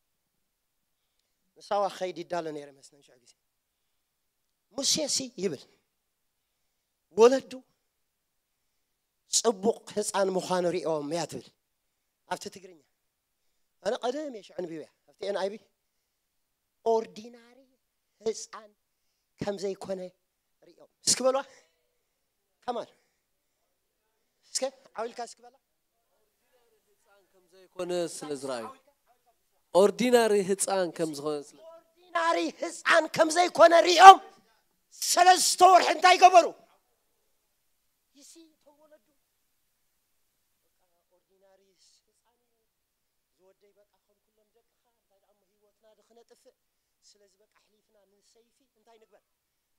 ንሳዋ ኸይድ ይዳሎ ነይረ መስለን ሽዑ ግዜ። ሙሴሲ ይብል ወለዱ ጽቡቕ ህፃን ምዃኑ ሪኦም እያ ትብል ኣብቲ ትግርኛ። ኣነ ቀደም እየ ሽዑ ኣንቢበያ ኣብቲ ኤን ኣይ ቢ። ኦርዲናሪ ህፃን ከም ዘይኮነ ሪኦም እስኪ በልዋ። ከማን እስከ ዓው ኢልካ እስኪ በላ። ህፃን ከም ዘይኮነ ስለ ዝረኣዩ፣ ኦርዲናሪ ህፃን ከም ዝኾነ ስለ ኦርዲናሪ ህፃን ከም ዘይኮነ ሪኦም ሰለስተ ወርሒ እንታይ ገበሩ? ይሲ እቶም ወለዱ በቃ ኦርዲናሪ ህፃን እዩ ዝወደይ፣ በቃ ከም ኩሎም ደቅኻ እንታይ ደኣ እሞ ህይወትና ዶ ክነጥፍእ? ስለዚ በቃ ኣሕሊፍና ንሰይፊ እንታይ ንግበር?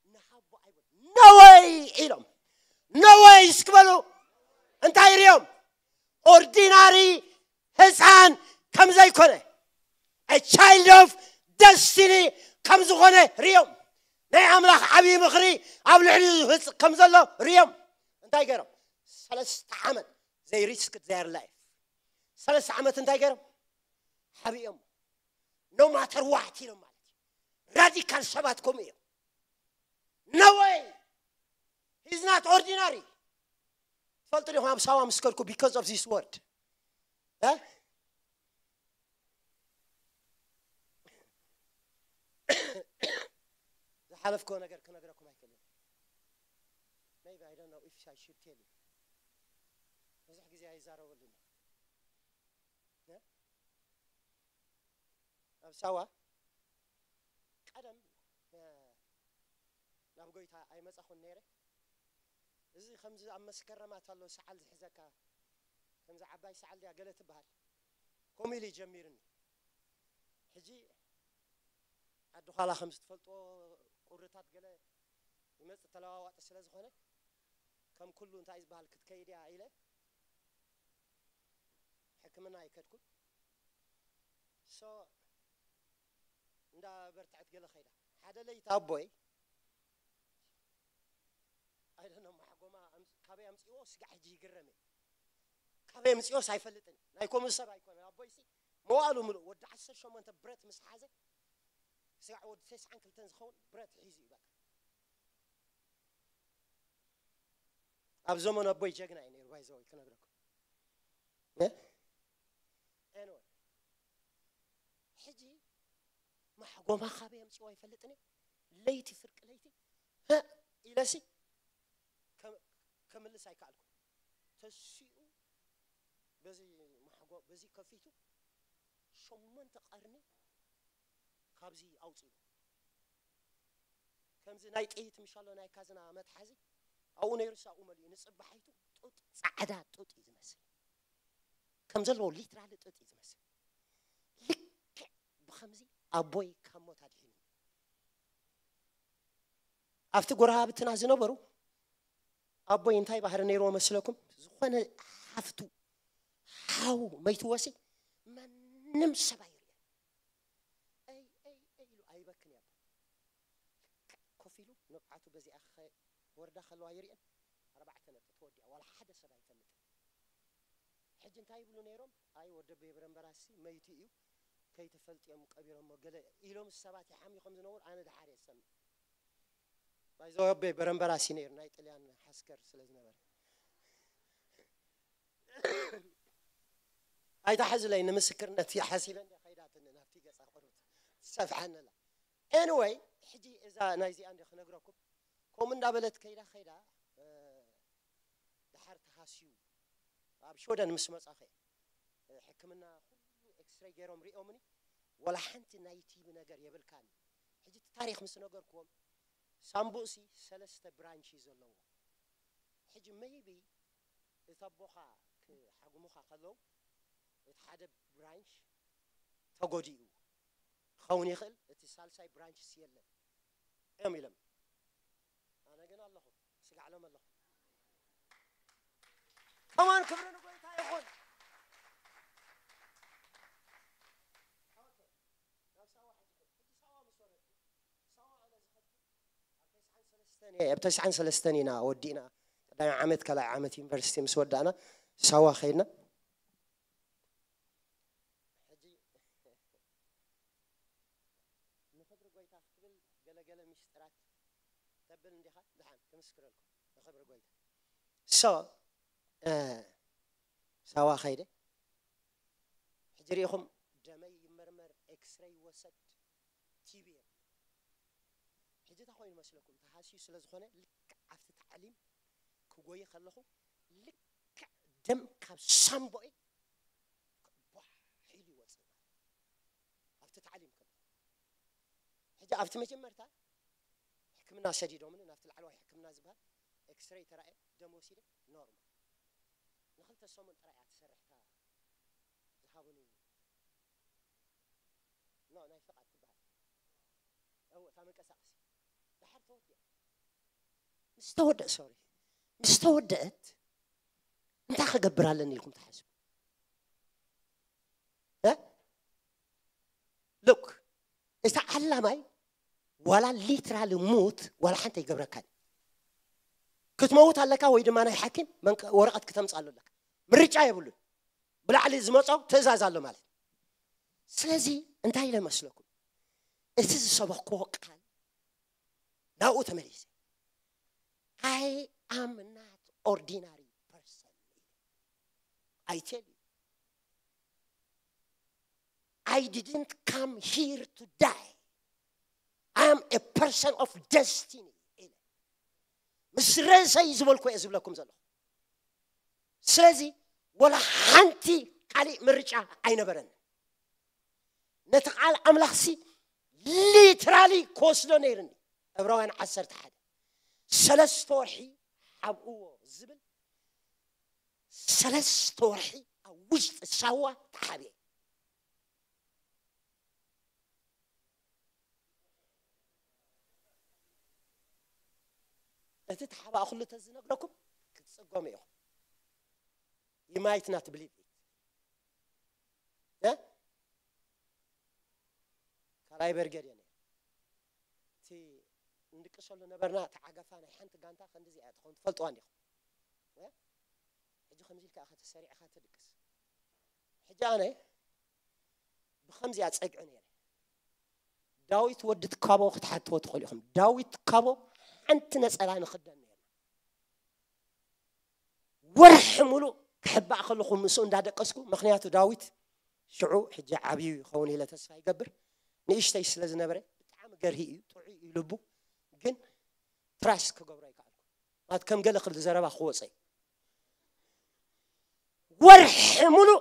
ንሃቦ ኣይበሉ። ነወይ ኢሎም። ነወይ እስኪ በሉ። እንታይ ሪኦም? ኦርዲናሪ ህፃን ከም ዘይኮነ፣ ቻይልድ ኦፍ ደስቲኒ ከም ዝኾነ ሪኦም። ናይ ኣምላኽ ዓብዪ ምኽሪ ኣብ ልዕሊኡ ከም ዘሎ ሪኦም። እንታይ ገይሮም? ሰለስተ ዓመት they risked their life። ሰለስተ ዓመት እንታይ ገይሮም? ሓቢኦም። No matter what ኢሎም ማለት እዩ። ራዲካል ሰባት ከምኡ እዮም። No way, he's not ordinary። ትፈልጡ ዲኹም ኣብ ሳዋ ምስ ከድኩ because of this word እ? ዝሓለፍክዎ ነገር ክነግረኩም ኣይክእልን። Maybe I don't know if I should tell you። ብዙሕ ግዜ ኣይዛረበሉን እየ። እ? ኣብ ሳዋ ቀደም እ፣ ናብ ጎይታ ኣይመጻኹን ነይረ። እዚ ከምዚ ኣብ መስከረማት ኣሎ ሰዓል ዝሕዘካ፣ ከምዚ ዓባይ ሰዓል ድያ ገለ ትበሃል፣ ከምኡ ኢሉ እዩ ጀሚርኒ። ሕጂ ዓዲ ዃላ ከም ዝትፈልጥዎ ቁርታት ገለ ይመጽእ ተለዋዋጢ ስለ ዝኾነ፣ ከም ኩሉ እንታይ ዝበሃል ክትከይድ እያ ኢለ ሕክምና ኣይከድኩን። ሶ እንዳ በርትዐት ገለ ኸይዳ ሓደ ለይቲ ኣቦይ ኣይደነ ማሕጎማ ኣምፅ- ካበይ ኣምፅዎ ስጋዕ ሕጂ ይግረም እየ። ካበይ ኣምፅዎስ ኣይፈልጥን። ናይ ኮሙ ሰብ ኣይኮነን። ኣቦይሲ መዋእሉ ምሉእ ወዲ ዓሰርተ ሸሞንተ ብረት ምስ ሓዘ ስጋዕ ወዲ ተስዓን ክልተን ዝኸውን ብረት ሒዙ እዩ በቃ። ኣብ ዘመኑ ኣቦይ ጀግና እዩ ነይሩ ባይዘወይ ክነግረኩም። እ? Anyway፣ ሕጂ ማሕጎማ ካበይ ኣምፅዎ ኣይፈልጥን እየ። ለይቲ ፍርቂ ለይቲ ሀ ኢለሲ ከም- ከምልስ ኣይከኣልኩ። ተሲኡ በዚ ማሕጎ በዚ ከፊቱ ሸሞንተ ቀርኒ ካብዚ ኣውፅኡ። ከምዚ ናይ ጥይት ምሻሎ ናይ ካዝና መትሓዚ ኣብኡ ነይሩ ሳኡ መሊኡ ንፅባሒቱ ጡጥ ፃዕዳ ጡጥ እዩ ዝመስል። ከም ዘለዎ ሊትራሊ ጡጥ እዩ ዝመስል። ልክዕ ብኸምዚ ኣቦይ ካብ ሞት ኣድሒኑ። ኣብቲ ጎረባብትና ዝነበሩ ኣቦይ እንታይ ባህሪ ነይርዎ መስለኩም? ዝኾነ ሓፍቱ ሓው መይትወሲ ማንም ሰብ ኣይርእን። ኣይ ኣይ ኣይ ኢሉ ኣይበክን እያ። ኮፍ ኢሉ ንብዓቱ በዚኣ ክኸ- ወርዳ ከለዋ ይርእን። ኣርባዕተ ነጥቢ ተወዲኣ ዋላ ሓደ ሰብ ኣይፈልጥን። ሕጂ እንታይ ይብሉ ነይሮም? ኣይ ወደበይ በረምበራሲ መይቲ እዩ፣ ከይተፈልጥዮም ቀቢሮሞ ገለ ኢሎም ሰባት ይሓምዩ ከም ዝነበሩ ኣነ ድሓር እየ ዝሰምዕ። ባይዘወይ ኣቦይ በረምበራሲ ነይሩ ናይ ጥልያን ሓስከር ስለ ዝነበረ ኣይትሓዝለይ ንምስክርነት እየ ሓሲበ እንደ ከይዳትኒ ናብቲ ገፃ ቁሩብ ትሰፍሓኒ ኣላ። Anyway፣ ሕጂ እዛ ናይዚኣ እንደ ክነግረኩም ከምኡ እንዳበለት ከይዳ ከይዳ እ፣ ድሓር ተሃስዩ ኣብ ሽወደን ምስ መጻኸ ሕክምና ኩሉ ኤክስሬይ ገይሮም ሪኦምኒ። ወላ ሓንቲ ናይ ቲቢ ነገር የብልካን። ሕጂ እቲ ታሪክ ምስ ነገርክዎም ሳምቡእሲ ሰለስተ ብራንች እዩ ዘለዎ። ሕጂ maybe እቲ ኣቦኻ ክሓግሙኻ ከለዉ እቲ ሓደ ብራንች ተጎዲኡ ክኸውን ይኽእል፣ እቲ ሳልሳይ ብራንችስ የለን እዮም ኢሎም። ኣነ ግን ኣለኹ፣ ስጋዕ ሎም ኣለኹ። ከማን ክብሪ ንጎይታ ይኹን። ኣብ ተስዓን ሰለስተን ኢና ወዲእና። ቀዳማይ ዓመት ካልኣይ ዓመት ዩኒቨርሲቲ ምስ ወዳእና ሳዋ ከይድና። ሕጂ ንኽብሪ ጎይታ ክትብል ገለገለ ምስጢራት ተብል እንዲኻ። ደሓን ክምስክረልኩም ንኽብሪ ጎይታ። ሶ ሳዋ ከይደ። ሕጂ ርኢኹም፣ ደመይ ይመርመር፣ ኤክስሬይ ይወሰድ፣ ቲቢ የብለይ። ሕጂ እንታይ ኮይኑ መስለኩም? ተሃስዩ ስለ ዝኾነ፣ ልክዕ ኣብቲ ታዕሊም ክጎይ ከለኹ፣ ልክዕ ደም ካብ ሳምቦይ ቧሕ ኢሉ ይወፅእ ማለት። ኣብቲ ታዕሊም ከለኹ። ሕጂ ኣብቲ መጀመርታ ሕክምና ሰዲዶምኒ፣ ናብቲ ላዕለዋይ ሕክምና ዝበሃል፣ ኤክስሬይ ተራእየ፣ ደም ወሲደ፣ ኖርማል። ንኽልተ ሰሙን ጥራይ እያ ትሰርሕ እታ ዝሃቡኒ። ኖ፣ ናይ ፍቓድ ትበሃል። እዎ፣ እታ መንቀሳቐሲ። ደሓር ተወዲኣ። ምስ ተወደአ፣ ሶሪ። ምስ ተወደአት፣ እንታይ ክገብር ኣለኒ ኢልኩም ትሓስቡ? እ? ሉክ፣ እቲ ዓላማይ ዋላ ሊትራሊ ሙት ዋላ ሓንቲ ኣይገብረካን። ክትመውት ኣለካ ወይ ድማ ናይ ሓኪም መንቀ-፣ ወረቐት ክተምጽኣሉ ኣለካ። ምርጫ የብሉን። ብላዕሊ ዝመጾ ትእዛዝ ኣሎ ማለት እዩ። ስለዚ እንታይ ኢለ መስለኩም? እቲ ዝሰበኽዎ ቃል ናብኡ ተመሊሰ። I am not ordinary person. I tell you, I didn't come here to die. I am a person of destiny. ኢለ ምስ ርእሰይ ዝበልኩ እየ ዝብለኩም ዘለኹ። ስለዚ ወላ ሓንቲ ካሊእ ምርጫ ኣይነበረን። ነቲ ቃል ኣምላኽሲ ሊትራሊ ክወስዶ ነይርኒ። ዕብራውያን ዓሰርተ ሓደ፣ ሰለስተ ወርሒ ሓብእዎ ዝብል፣ ሰለስተ ወርሒ ኣብ ውሽጢ ሳዋ ተሓብኤ። እቲ ተሓባእኹሉ ተዝነግረኩም ክትጽገሙ ኢኹም። You might not believe it. እ? ካልኣይ በርገድ እየ ነይረ። እቲ እንድቅሰሉ ነበርና፣ እቲ ዓገፋ ናይ ሓንቲ ጋንታ ከምዚ እያ ትኸውን፣ ትፈልጥዋ እንዲኹም። እ? ሕጂ ከምዚ ኢልካ ኢኻ ተሰሪዕኻ ትድቅስ። ሕጂ ኣነ ብኸምዚኣ ጸግዒ ነይረ። ዳዊት ወዲ ትካቦ ክትሓትዎ ትኽእሉ ኢኹም። ዳዊት ትካቦ ሓንቲ ነጸላ ንኽደን ነይርና። ወርሒ ሙሉእ ክሕባእ ከለኹ ምስኡ እንዳደቀስኩ፣ ምኽንያቱ ዳዊት ሽዑ ሕጂ ዓብዩ ይኸውን ኢለ ተስፋ ይገብር። ንእሽተይ ስለ ዝነበረ ብጣዕሚ ገርሂ እዩ፣ ጥዑይ እዩ ልቡ። ግን ትራስት ክገብሮ ኣይከኣልኩ። ማለት ከም ገለ ክብል ዘረባ ክወፀ እዩ። ወርሒ ሙሉእ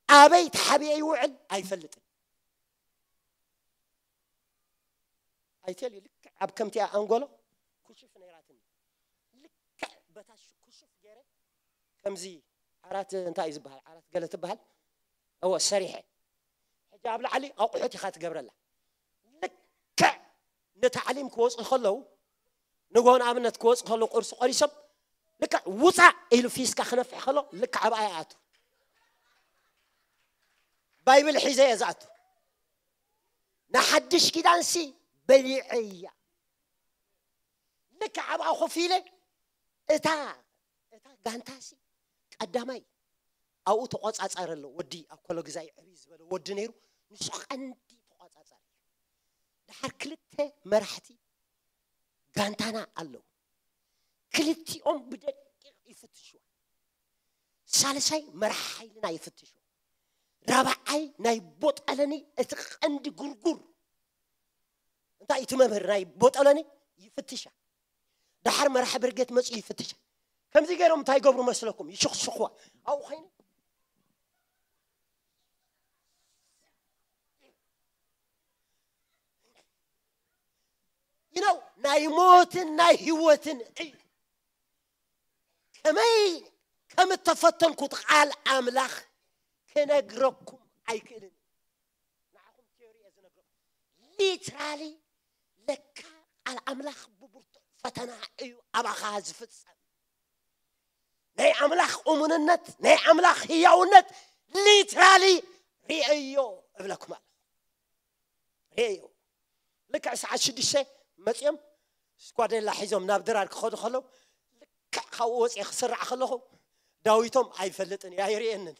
ኣበይ ተሓቢኤ ይውዕል ኣይፈልጥን። ኣይቴል ልክዕ ኣብ ከምቲኣ ኣንጎሎ ኩሽፍ ነይራትኒ። ልክዕ በታ ኩሽፍ ገይረ ከምዚ ዓራት እንታይ እዩ ዝበሃል? ዓራት ገለ ትበሃል። እወ ሰሪሐ። ሕጂ ኣብ ላዕሊ ኣቑሑት ኢኻ ትገብረላ። ልክዕ ንታዕሊም ክወፁ ከለዉ፣ ንጎ ንኣብነት ክወፁ ከለዉ ቁርሲ ቆሪሶም፣ ልክዕ ውፃእ ኢሉ ፊስካ ክነፍሕ ከሎ ልክዕ ኣብኣ ይኣቱ። ባይብል ሒዘ እየ ዝኣቱ። ንሓድሽ ኪዳንሲ በሊዐያ። ልክዕ ኣብኣ ኮፍ ኢለ እታ እታ ጋንታሲ ቀዳማይ ኣብኡ ተቆጻጻሪ ኣሎ። ወዲ ኣኮሎ ግዛይ ዕብይ ዝበለ ወዲ ነይሩ። ንሱ ቀንዲ ተቆጻጻሪ እዩ። ድሓር ክልተ መራሕቲ ጋንታና ኣለዉ። ክልቲኦም ብደቂቕ ይፍትሽዋ። ሳልሳይ መራሕ ሓይልና ይፍትሽዋ። ራብዓይ ናይ ቦጠለኒ እቲ ቀንዲ ጉርጉር እንታይ እቲ መምህር ናይ ቦጠለኒ ይፍትሻ። ድሓር መራሕ ብርጌት መጽኡ ይፍትሻ። ከምዚ ገይሮም እንታይ ይገብሩ መስለኩም? ይሽኽሽኽዋ። ኣብኡ ኸይነ you know ናይ ሞትን ናይ ህይወትን እዩ። ከመይ ከም እተፈተንኩት ቃል ኣምላኽ ክነግረኩም ኣይክእልን። ንዓኹም ቲዮሪ እየ ዝነግረኩም። ሊትራሊ ለካ ቃል ኣምላኽ ብብርቱዕ ፈተና እዩ ኣባኻ ዝፍጸም። ናይ ኣምላኽ እሙንነት፣ ናይ ኣምላኽ ህያውነት ሊትራሊ ርእዮ እብለኩም ኣለኹ። ርእዮ። ልክዕ ሰዓት ሽዱሽተ መጺኦም ስኳደላ ሒዞም ናብ ድራር ክኸዱ ከለዉ፣ ልክዕ ካብኡ ወፂኤ ክስራዕ ከለኹ፣ ዳዊቶም ኣይፈልጥን እዩ፣ ኣይርእየንን።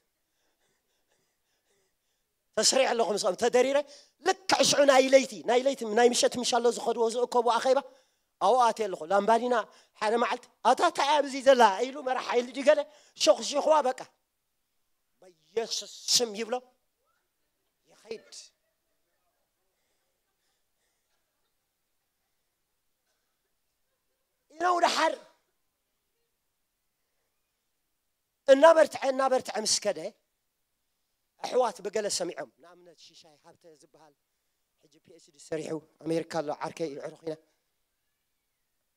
ተስሪዐ ኣለኹ ምስኦም ተደሪረ። ልክዕ ሽዑ ናይ ለይቲ፣ ናይ ለይቲ፣ ናይ ምሸት ምሻሎ ዝኸድዎ ዝእከቡ ኣኼባ ኣብኡ ኣትየ ኣለኹ። ላምባዲና ሓደ መዓልቲ፣ "ኣታ እንታይ እያ ኣብዚ ዘላ?" ኢሉ መራሕ ሓይሊ ድዩ ገለ ሸኹሺኹዋ። በቃ በኢየሱስ ስም ይብሎ፣ ይኸይድ። ኢነው ደሓር እናበርትዐ እናበርትዐ ምስ ከደ፣ ኣሕዋት ብገለ ሰሚዖም፣ ንኣብነት ሽሻይ ሃብተ ዝበሃል ሕጂ ፒ ኤች ዲ ሰሪሑ ኣሜሪካ ኣሎ፣ ዓርከይ እዩ፣ ዕሩኽ ኢና።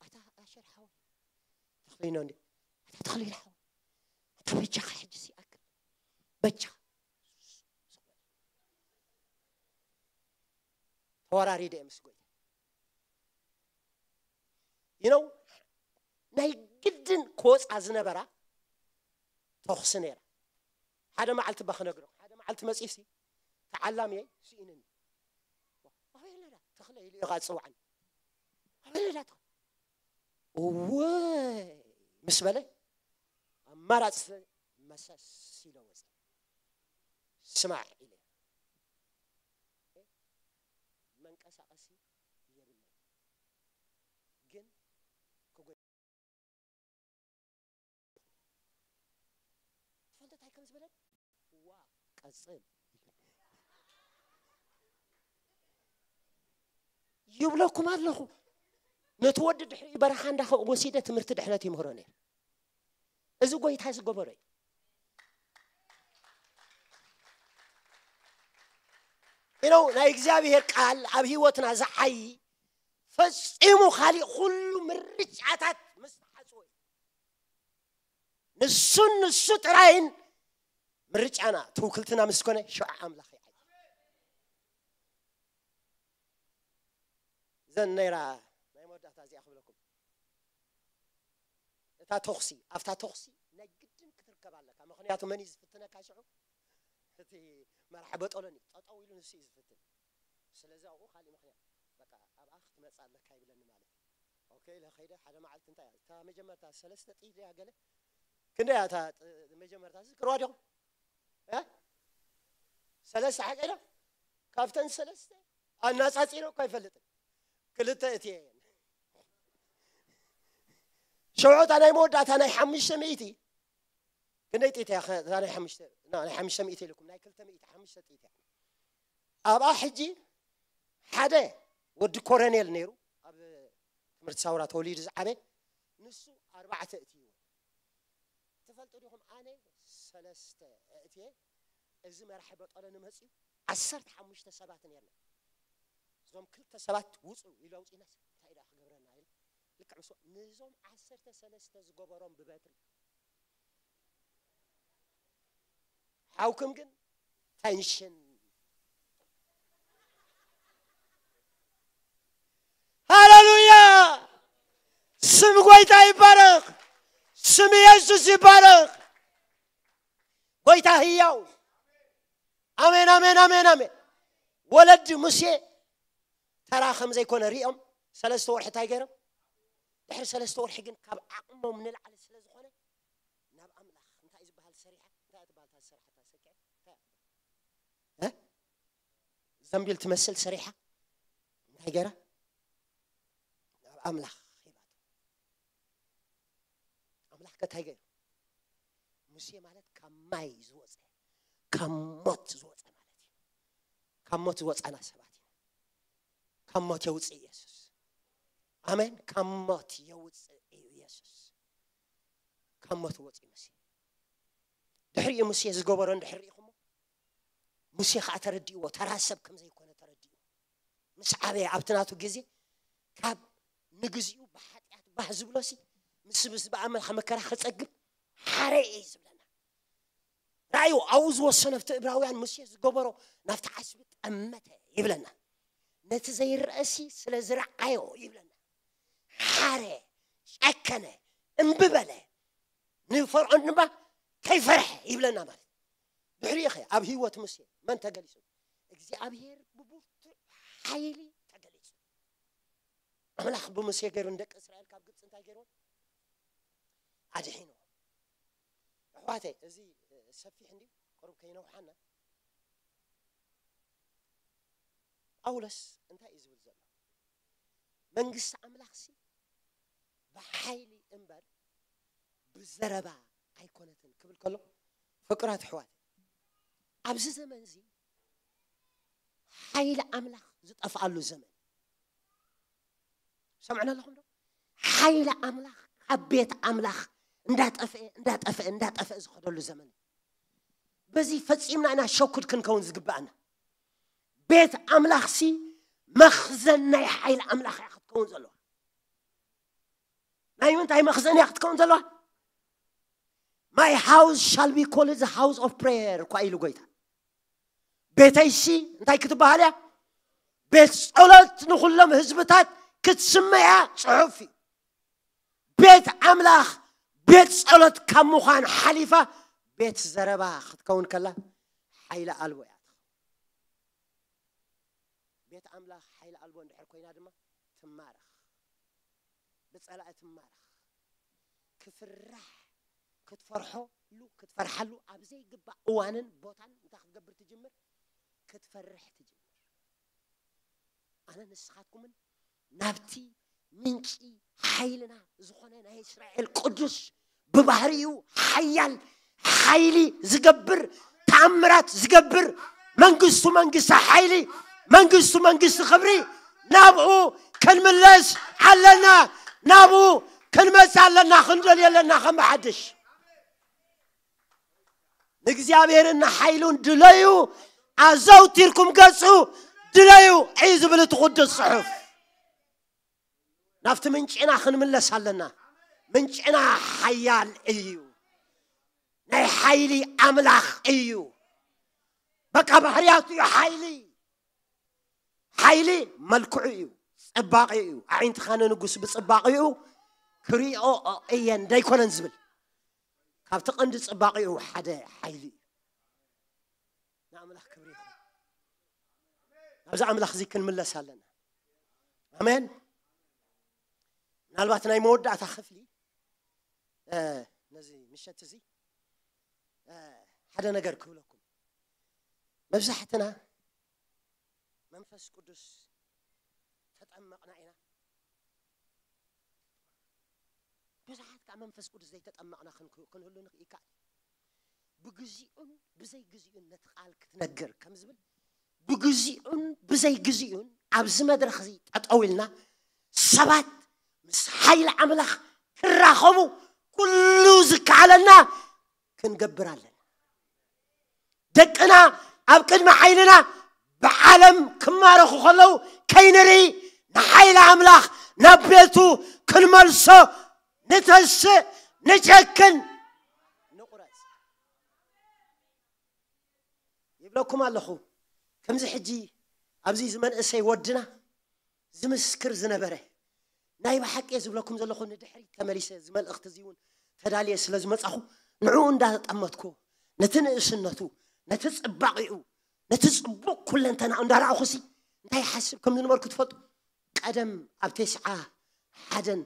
ኣታ ኣሸር ሓወይ፣ ተኽሊኖ እንዴ? ኣታ ተኽሊኖ ሓወይ፣ ኣታ በጃኻ ሕጂ ሲኣክ፣ በጃኻ። ተወራሪደ እየ ምስ ጎይታ። You know፣ ናይ ግድን ክወፃ ዝነበራ ተኹሲ ነይራ። ሓደ መዓልቲ እባ ክነግረኩም፣ ሓደ መዓልቲ መፂሲ ተዓላምየ ስኢንኒ። ኣበይ ኣለዳ ተኽለ ኢሉ ኢኻ ዝፅዋዕኒ? ኣበይ ኣለዳ ተኽለ? እወይ ምስ በለ ኣማራፂ ስለ መሰስ ኢለ ወፂ። ስማዕ ኢለ መንቀሳቐሲ የብለይ። ግን ክጎ-፣ ትፈልጡ እንታይ ከም ዝበለኒ? ዋ ቀጽል ይብለኩም ኣለኹ። ነቲ ወዲ ድሕሪ በረኻ እንዳ ወሲደ ትምህርቲ ድሕነት ይምህሮ ነይሩ። እዚ ጎይታ ዝገበሮ እዩ። You know፣ ናይ እግዚኣብሔር ቃል ኣብ ህይወትና ዝዓይ ፈጺሙ ካሊእ ኩሉ ምርጫታት ምስ ተዓጽወ እዩ። ንሱን ንሱ ጥራይን ምርጫና ትውክልትና ምስ ኮነ ሽዑ ኣምላኽ ይዓይ። ዘን ነይራ ናይ መወዳእታ እዚኣ ክብለኩም። እታ ተኹሲ፣ ኣብታ ተኹሲ ናይ ግድን ክትርከብ ኣለካ። ምኽንያቱ መን እዩ ዝፍትነካ ሽዑ? እቲ መራሕ በጦሎኒ ጠጠው ኢሉ ንሱ እዩ ዝፍትን። ስለዚ ኣብኡ ካሊእ ምኽንያት፣ በቃ ኣብኣ ክትመጽእ ኣለካ ይብለኒ ማለት እዩ። ኦኬ ኢለ ከይደ። ሓደ መዓልቲ እንታይ እያ? እታ መጀመርታ ሰለስተ ጥይት እያ ገለ። ክንደይ እያ እታ ጥ-፣ መጀመርታ ዝዝክርዋ ዲኹም? እ? ሰለስተ ሓቂ ዶ? ካብተን ሰለስተ ኣናጻጺረ እኮ ኣይፈልጥን። ክልተ እትየ እየን። ሽዑ እታ ናይ መወዳእታ ናይ ሓሙሽተ ሚእቲ፣ ክንደይ ጥይት እያ? ከ-፣ እታ ናይ ሓሙሽተ፣ ና-፣ ናይ ሓሙሽተ ሚእቲ ኢልኩም፣ ናይ ክልተ ሚእቲ፣ ሓሙሽተ ጥይት እያ። ኣብኣ ሕጂ ሓደ ወዲ ኮረኔል ነይሩ፣ ኣብ ትምህርቲ ሳውራ ተወሊዱ ዝዓበ፣ ንሱ ኣርባዕተ እትይዎ። ትፈልጡ ዲኹም፣ ኣነ ሰለስተ እትየ፣ እዚ መራሒ በጦለኒ መፅዩ፣ ዓሰርተ ሓሙሽተ ሰባት ነርና። እዞም ክልተ ሰባት ውፁ ኢሉ ኣውፂናስ፣ እንታይ ደኣ ክገብረና ኢሉ፣ ልክዕ ምስ፣ ንዞም ዓሰርተ ሰለስተ ዝገበሮም ብበትሪ። ሓውኩም ግን ቴንሽን። ሃሌሉያ! ስም ጎይታ ይባረኽ። ስም ኢየሱስ ይባረኽ። ጎይታ ህያው። ኣሜን፣ ኣሜን፣ ኣሜን፣ ኣሜን። ወለዲ ሙሴ ተራ ከም ዘይኮነ ሪኦም ሰለስተ ወርሒ እንታይ ገይሮም? ድሕሪ ሰለስተ ወርሒ ግን ካብ ዓቕሞም ንላዕሊ ስለ ዝኾነ ናብ ኣምላኽ እንታይ ዝበሃል ሰሪሓ? እንታይ እያ ትበሃል እታ ዝሰራሓታ ሰኪዐ? እንታይ እያ ትበሃል? እ? ዘንቢል ትመስል ሰሪሓ እንታይ ገይራ? ናብ ኣምላኽ ሂባቶ። ኣምላኽ ከ እንታይ ገይሩ? ሙሴ ማለት ካብ ማይ ዝወፀ፣ ካብ ሞት ዝወፀ ማለት እዩ። ካብ ሞት ዝወፃና ሰባት ኢና። ካብ ሞት የውፅእ ኢየሱስ። ኣሜን። ካብ ሞት የውፅእ እዩ ኢየሱስ። ካብ ሞት ወፂኡ ሙሴ። ድሕሪኡ ሙሴ ዝገበሮ እንድሕር ርኢኹሞ፣ ሙሴ ከዓ ተረዲእዎ፣ ተራ ሰብ ከም ዘይኮነ ተረዲእዎ። ምስ ዓበየ ኣብቲ ናቱ ግዜ ካብ ንግዚኡ ብሓጢኣት ባህ ዝብሎሲ ምስ፣ ምስ ብኣምላኽ መከራ ክጸግብ ሓረየ እዩ ዝብለና። ረኣዩ፣ ኣብኡ ዝወሰኖ ኣብቲ እብራውያን ሙሴ ዝገበሮ ናብቲ ዓስቢ ጠመተ ይብለና። ነቲ ዘይረኣሲ ስለ ዝረኣዮ ይብለና። ሓረ፣ ጨከነ፣ እምቢ በለ። ንፈርዖን ድማ ከይፈርሐ ይብለና ማለት። ድሕሪኡ ኸ ኣብ ህይወት ሙሴ መን ተገሊጹ? እግዚኣብሔር ብብርቱዕ ሓይሊ ተገሊጹ። ኣምላኽ ብሙሴ ገይሩ ንደቂ እስራኤል ካብ ግብፂ እንታይ ገይርዎም? ኣድሒንዎም። ኣሕዋተይ፣ እዚ ሰፊሕ እንዲ ቁሩብ ከይነውሓና፣ ጳውሎስ እንታይ እዩ ዝብል ዘሎ? መንግስቲ ኣምላኽሲ ብሓይሊ እምበር ብዘረባ ኣይኮነትን ክብል ከሎ፣ ፍቅራት ኣሕዋት፣ ኣብዚ ዘመን እዚ ሓይሊ ኣምላኽ ዝጠፍኣሉ ዘመን። ሰምዕና ኣለኹም ዶ? ሓይሊ ኣምላኽ ካብ ቤት ኣምላኽ እንዳጠፍአ እንዳጠፍአ እንዳጠፍአ ዝኸደሉ ዘመን። በዚ ፈጺምና ኢና ሸኩድ ክንከውን ዝግብኣና። ቤት ኣምላኽሲ መኽዘን ናይ ሓይሊ ኣምላኽ እያ ክትከውን ዘለዋ። ናይ ምንታይ መኽዘን እያ ክትከውን ዘለዋ? My house shall be called the house of prayer እኳ ኢሉ ጎይታ። ቤተይሲ እንታይ ክትበሃል እያ? ቤት ጸሎት ንኹሎም ህዝብታት ክትስመያ ጽሑፍ እዩ። ቤት ኣምላኽ ቤት ጸሎት ካብ ምዃን ሓሊፋ ቤት ዘረባ ክትከውን ከላ ሓይሊ ኣልቦ እያ። ቤት ኣምላኽ ሓይሊ ኣልቦ እንድሕር ኮይና ድማ ትማረኽ፣ ብጸላኢ ትማረኽ። ክፍራሕ ክትፈርሖሉ ክትፈርሓሉ ኣብ ዘይግባእ እዋንን ቦታን እንታይ ክትገብር ትጅምር? ክትፈርሕ ትጅምር። ኣነ ንስኻትኩምን ናብቲ ምንጪ ሓይልና ዝኾነ ናይ እስራኤል ቅዱስ ብባህሪኡ ሓያል ሓይሊ ዝገብር ተኣምራት ዝገብር መንግስቱ መንግስቲ ሓይሊ መንግስቱ መንግስቲ ክብሪ ናብኡ ክንምለስ ኣለና። ናብኡ ክንመጽእ ኣለና። ክንደልዮ ኣለና ከም ብሓድሽ። ንእግዚኣብሔርን ንሓይሉን ድለዩ ኣዘውቲርኩም ገጹ ድለዩ እዩ ዝብል እቲ ቅዱስ ጽሑፍ። ናብቲ ምንጭና ክንምለስ ኣለና። ምንጭና ሓያል እዩ። ናይ ሓይሊ ኣምላኽ እዩ። በቃ ባህርያቱ እዩ ሓይሊ። ሓይሊ መልክዑ እዩ፣ ጽባቐ እዩ። ኣዒንትኻ ንንጉስ ብጽባቐኡ ክሪኦ እየን ደይኮነን ዝብል ካብቲ ቀንዲ ጽባቐኡ ሓደ ሓይሊ እዩ። ንኣምላኽ ክብሪ ይኹን። ናብዚ ኣምላኽ እዚ ክንምለስ ኣለና። ኣሜን። ምናልባት ናይ መወዳእታ ክፍሊ እ፣ ነዚ ምሸት እዚ እ፣ ሓደ ነገር ክብለኩም። መብዛሕትና መንፈስ ቅዱስ ተጠመቕና ኢና። ብዙሓት ከዓ መንፈስ ቅዱስ ዘይተጠመቕና ክንክ- ክንህሉ ንኽእል ይከኣል። ብግዚኡን ብዘይግዚኡን ነቲ ቃል ክትነግር ከም ዝብል ብግዚኡን ብዘይግዚኡን ኣብዚ መድረኽ እዚ ጠጠው ኢልና ሰባት ምስ ሓይሊ ኣምላኽ ክራኸቡ ኩሉ ዝከኣለና ክንገብር ኣለና። ደቅና ኣብ ቅድሚ ዓይንና ብዓለም ክማረኹ ከለዉ ከይንርኢ ንሓይሊ ኣምላኽ ናብ ቤቱ ክንመልሶ ንተስእ ንጨክን ንቑረጽ። ይብለኩም ኣለኹ። ከምዚ ሕጂ ኣብዚ እዚ መንእሰይ ወድና ዝምስክር ዝነበረ ናይ ብሓቂ እየ ዝብለኩም ዘለኹ። ንድሕሪት ተመሊሰ እዚ መልእኽቲ እዚ እውን ተዳልየ ስለ ዝመጻኹ ንዕኡ እንዳጠመትኩ ነቲ ንእስነቱ ነቲ ጽባቂኡ ነቲ ጽቡቕ ኩለንተና እንዳረኣኹሲ እንታይ ሓስብ ከም ዝነበርኩ ትፈልጡ? ቀደም ኣብ ተስዓ ሓደን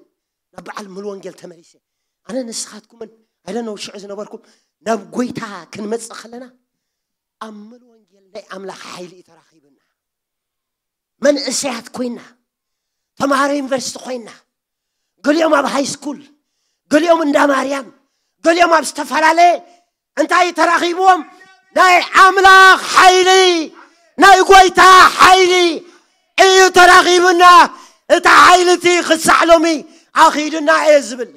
ናብ በዓል ሙሉ ወንጌል ተመሊሰ ኣነ ንስኻትኩምን ኣይደነው ሽዑ ዝነበርኩም ናብ ጎይታ ክንመጽእ ከለና ኣብ ሙሉ ወንጌል ናይ ኣምላኽ ሓይሊ እዩ ተራኺብና። መንእሰያት ኮይና ተምሃሮ ዩኒቨርሲቲ ኮይና ገሊኦም ኣብ ሃይ ስኩል ገሊኦም እንዳ ማርያም ገሊኦም ኣብ ዝተፈላለየ እንታይ ተራኺብዎም ናይ ኣምላኽ ሓይሊ ናይ ጎይታ ሓይሊ እዩ ተራኺብና። እቲ ሓይሊ እቲ ክሳዕ ሎሚ ኣኺዱና እየ ዝብል።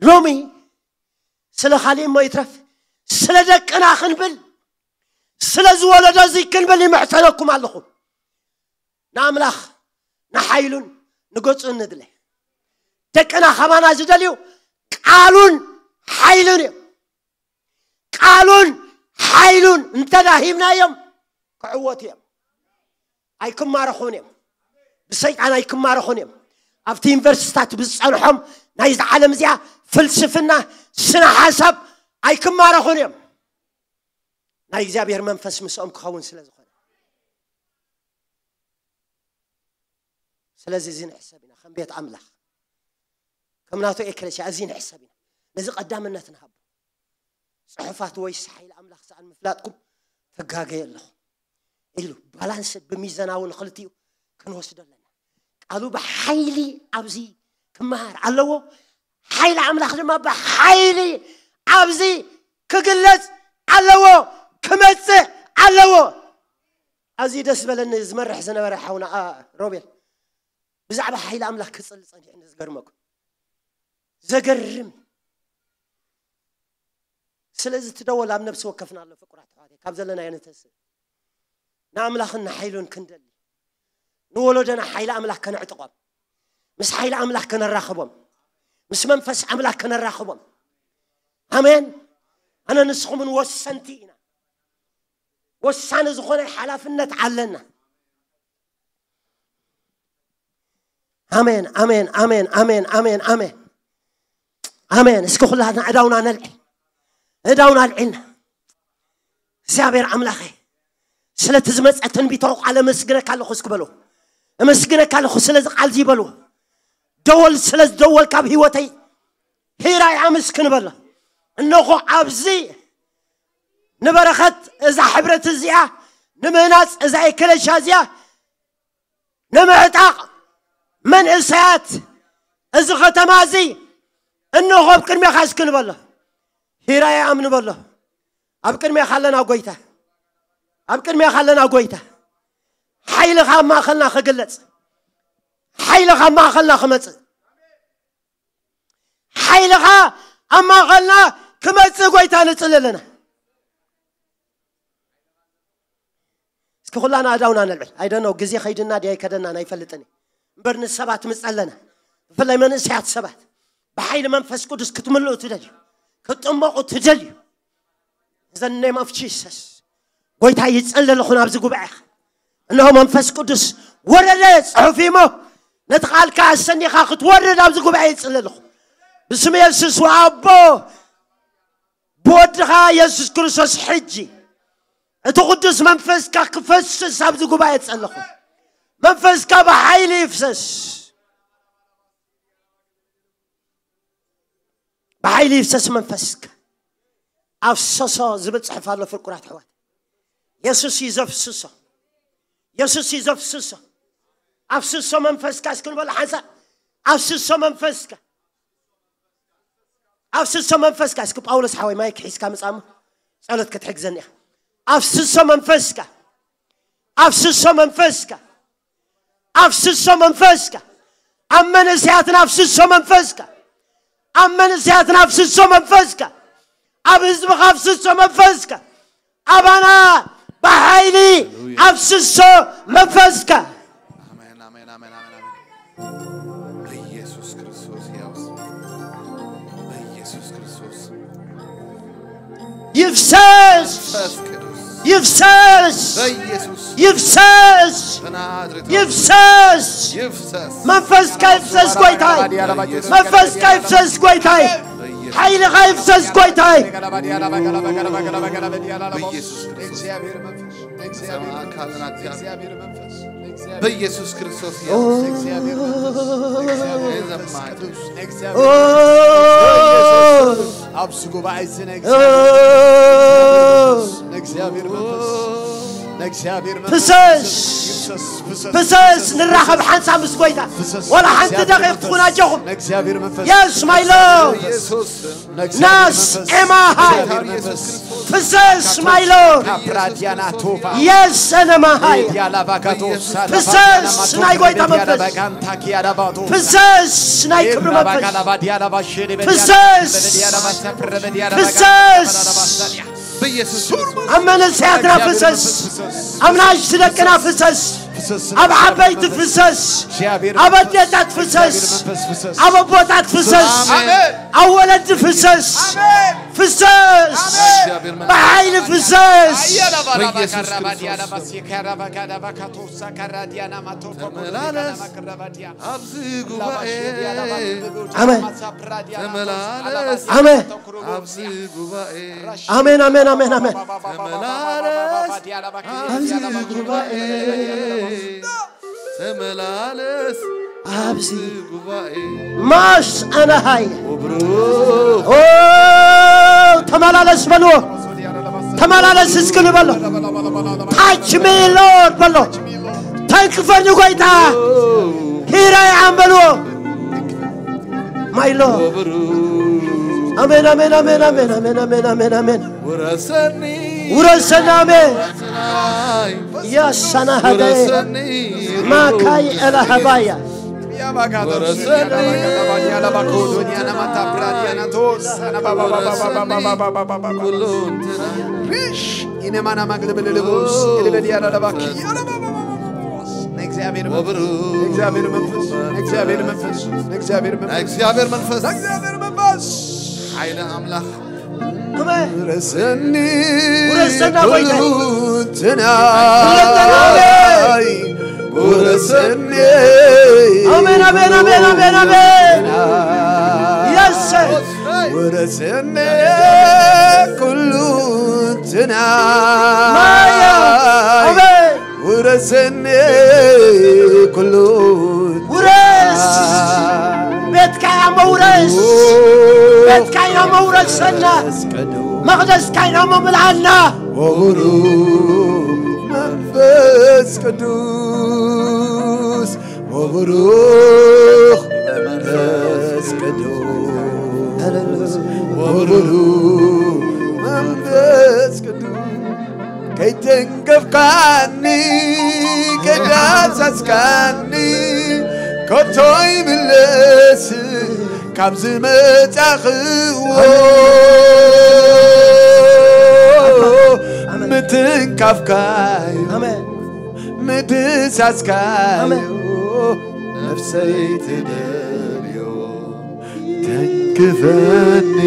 ሎሚ ስለ ካሊእ እሞ ይትረፍ ስለ ደቅና ክንብል ስለ ዝወለዶ እዚ ክንብል ይምሕሰነኩም ኣለኹ። ንኣምላኽ ንሓይሉን ንገጹን ንድለ። ደቅና ከማና ዝደልዩ ቃሉን ሓይሉን እዮም። ቃሉን ሓይሉን እንተዳ ሂብናዮም ክዕወቱ እዮም። ኣይክማረኹን እዮም። ብሰይጣን ኣይክማረኹን እዮም። ኣብቲ ዩኒቨርሲቲታት ብዝጸንሖም ናይዚ ዓለም እዚኣ ፍልስፍና ስነ ሓሳብ ኣይክማረኹን እዮም። ናይ እግዚኣብሔር መንፈስ ምስኦም ክኸውን ስለ ዝኾነ ስለዚ እዚ ንሕሰብ ኢና ከም ቤት ኣምላኽ፣ ከም ናቱ ኤክለስያ እዚ ንሕሰብ ኢና። ነዚ ቀዳምነት ንሃቦ። ጽሑፋት ወይስ ሓይሊ ኣምላኽ ሰኣን ምፍላጥኩም ተጋገየ ኣለኹ ኢሉ ባላንስ ብሚዛናዊ ንኽልቲኡ ክንወስዶ ኣለና። ቃሉ ብሓይሊ ኣብዚ ክመሃር ኣለዎ። ሓይሊ ኣምላኽ ድማ ብሓይሊ ኣብዚ ክግለጽ ኣለዎ፣ ክመጽእ ኣለዎ። ኣዝዩ ደስ በለኒ ዝመርሕ ዝነበረ ሓውና ሮቤል ብዛዕባ ሓይሊ ኣምላኽ ክጽሊ ጸኒሑ። ዝገርመኩም ዘገርም። ስለዚ ትደወል ኣብ ነብሲ ወከፍና ኣሎ ፍቁራት ኣሕዋተይ ካብ ዘለናዮ ንተስእ ንኣምላኽን ንሓይሉን ክንደሊ ንወለዶና ሓይሊ ኣምላኽ ከነዕጥቖም፣ ምስ ሓይሊ ኣምላኽ ከነራኽቦም፣ ምስ መንፈስ ኣምላኽ ከነራኽቦም። ኣሜን። ኣነ ንስኹምን ወሰንቲ ኢና። ወሳኒ ዝኾነ ሓላፍነት ኣለና። ኣሜን፣ ኣሜን፣ ኣሜን፣ ኣሜን፣ ኣሜን፣ ኣሜን፣ ኣሜን። እስኪ ኩላትና እዳውና ነልዕል፣ እዳውና ኣልዒልና። እግዚኣብሔር ኣምላኸ ስለቲ ዝመፀ ትንቢታዊ ቃል ኣመስግነካ ኣለኹ እስኪ በሉ። ኣመስግነካ ኣለኹ ስለዚ ቃል እዚ በሉ። ደወል ስለ ዝደወልካ ኣብ ህይወተይ ሂራይ ኣመስግን በሎ። እነኾ ኣብዚ ንበረኸት እዛ ሕብረት እዚኣ ንምህናፅ እዛ ኤክለሻ እዚኣ ንምዕጣቕ መንእሰያት እዚ ከተማ እዚ እንሆ ኣብ ቅድሜኻ እስኪ ንበሎ። ሂራይ ኣምኒ በሎ። ኣብ ቅድሜኻ ኣለና ጎይታ፣ ኣብ ቅድሜኻ ኣለና ጎይታ። ሓይልኻ ኣብ ማእኸልና ክግለጽ፣ ሓይልኻ ኣብ ማእኸልና ክመጽእ፣ ሓይልኻ ኣብ ማእኸልና ክመጽእ ጎይታ ንጽሊ ኣለና። እስኪ ኩላና ኣዳውና ነልዕል። ኣይደነው ግዜ ከይድና ድያ ይከደና ኣይፈልጥን እየ። እምበር ንሰባት ምጸለና፣ ብፍላይ መንእሰያት ሰባት ብሓይሊ መንፈስ ቅዱስ ክትምልኡ ትደልዩ፣ ክትጥመቑ ትደልዩ። In the name of Jesus ጎይታ ይጸሊ ኣለኹ ናብዚ ጉባኤ። እነሆ መንፈስ ቅዱስ ወረደ ጽሑፍ እሞ ነቲ ቃልካ ኣሰኒኻ ክትወርድ ኣብዚ ጉባኤ ይጸሊ ኣለኹ። ብስም የሱስ ወኣቦ ብወድኻ የሱስ ክርስቶስ ሕጂ እቲ ቅዱስ መንፈስካ ክፈስስ ኣብዚ ጉባኤ ጸለኹ። መንፈስካ ብሓይሊ ይፍሰስ፣ ብሓይሊ ይፍሰስ መንፈስካ። ኣፍሰሶ ዝብል ጽሑፍ ኣሎ ፍርቁራት ኣሕዋት። የሱስ እዩ ዘፍስሶ፣ የሱስ እዩ ዘፍስሶ። ኣፍስሶ መንፈስካ እስኪ ንበሎ ሓንሳብ። ኣፍስሶ መንፈስካ፣ ኣፍስሶ መንፈስካ። እስኪ ጳውሎስ ሓወይ ማይክ ሒዝካ ምጻሞ ጸሎት ክትሕግዘኒ ኢኻ። ኣፍስሶ መንፈስካ፣ ኣፍስሶ መንፈስካ፣ ኣፍስሶ መንፈስካ። ኣብ መንእሰያትና ኣፍስሶ መንፈስካ፣ ኣብ መንእሰያትና ኣፍስሶ መንፈስካ፣ ኣብ ህዝብኻ ኣፍስሶ መንፈስካ። ኣባና ብሓይሊ ኣፍስሶ መንፈስካ። ኣሜን፣ ኣሜን፣ ኣሜን፣ ኣሜን፣ ኣሜን። በኢየሱስ ክርስቶስ ሕያው ስም። በኢየሱስ ክርስቶስ። ይፍሰስ፣ መንፈስ ቅዱስ። ይፍሰስ፣ በኢየሱስ ይፍሰስ፣ በናዝሬቱ ይፍሰስ። ይፍሰስ። መንፈስካ ይፍሰስ ጎይታይ፣ መንፈስካ ይፍሰስ ጎይታይ፣ ሓይልኻ ይፍሰስ ጎይታይ። በኢየሱስ ክርስቶስ። በኢየሱስ ክርስቶስ። በኢየሱስ ክርስቶስ። ኦ፣ ኣብዚ ጉባኤ እዚ ንእግዚኣብሔር መንፈስ፣ ንእግዚኣብሔር መንፈስ፣ ንእግዚኣብሔር መንፈስ ፍሰስ፣ ይፍሰስ፣ ፍሰስ፣ ፍሰስ፣ ፍሰስ፣ ንራኸብ ሓንሳብ ምስ ጎይታ። ፍሰስ፣ ዋላ ሓንቲ ንእግዚኣብሔር ደቂቕ ትኹን መንፈስ፣ ኣጆኹም። ንእግዚኣብሔር መንፈስ፣ የስ፣ ማይ ሎርድ። ፍሰስ፣ ንእግዚኣብሔር ናስ መንፈስ፣ ኤማሃይ። ንእግዚኣብሔር መንፈስ። ፍሰስ፣ ማይ ሎርድ። ካፕራዲያና ቶፋ። የስ፣ ሰነማሃይ። ዲያላባካቶ ፍሰስ፣ ናይ ጎይታ መንፈስ። ፍሰስ፣ ናይ ክብሪ መንፈስ። ፍሰስ፣ ፍሰስ። በኢየሱስ ክርስቶስ። ኣብ መንእሰያትና ፍሰስ፣ ኣብ ናእሽቱ ደቅና ፍሰስ፣ ኣብ ዓበይቲ ፍሰስ፣ ኣብ ኣዴታት ፍሰስ፣ ኣብ ኣቦታት ፍሰስ፣ ኣሜን። ኣብ ወለዲ ፍሰስ፣ ኣሜን። ፍሰስ፣ ኣሜን። ብሓይሊ ፍሰስ። በኢየሱስ ክርስቶስ። ተመላለስ። ኣብዚ ጉባኤ። ኣሜን። ተመላለስ። ኣሜን። ኣሜን፣ ኣሜን፣ ኣሜን፣ ኣሜን። ተመላለስ። ኣብዚ ጉባኤ። ተመላለስ። ኣብዚ ጉባኤ ማስ ኣናሃይ ወብሩኽ ኦ ተመላለስ በልዎ። ተመላለስ እስኪ ንበሎ። ታች ሚ ሎርድ በሎ። ተንክፈኒ ጎይታ። ሂራይ ኣም በልዎ። ማይ ሎርድ። ወብሩኽ ኣሜን ኣሜን ኣሜን ኣሜን ኣሜን ኣሜን ኣሜን ኣሜን። ውረሰኒ ውረሰና ኣሜን። ያሳና ሀደ ውረሰኒ ማካይ ኤላሃባያ ወረሰኒ ኩሉ እንትና ኢነማና ማግለበለለቦስ ልበል ያላለባኪ ናይ እግዚኣብሔር መንፈስ ወብሩኽ ናይ እግዚኣብሔር መንፈስ ናይ እግዚኣብሔር መንፈስ ናይ እግዚኣብሔር መንፈስ ናይ እግዚኣብሔር መንፈስ ናይ እግዚኣብሔር መንፈስ ሓይለ ኣምላኽ ኣሜን። ውረሰኒ ውረሰና ጎይታ። ኩሉ እንትና ውረሰና ኣሜን። ውረሰኒ ኣሜን ኣሜን ኣሜን ኣሜን ኣሜን። የሰ ውረሰኒ ኩሉ እንትና ማያ አሜን። ውረሰኒ ኩሉ ውረስ ቤትካ ያሞ ውረስ ቤትካ ያሞ ውረሰና መቅደስካ ያሞ ምልኣና ወብሩኽ መንፈስ ቅዱስ ወብሩኽ መንፈስ ቅዱስ ወብሩኽ መንፈስ ቅዱስ ከይተንከፍካኒ ከይዳሳስካኒ ከቶ ይምለስ ካብ ዝመጻኽዎ ምትንካፍካዩ ኣሜን። ምድሳስካዩ ኣሜን። ነፍሰይ ትደልዮ ተንክፈኒ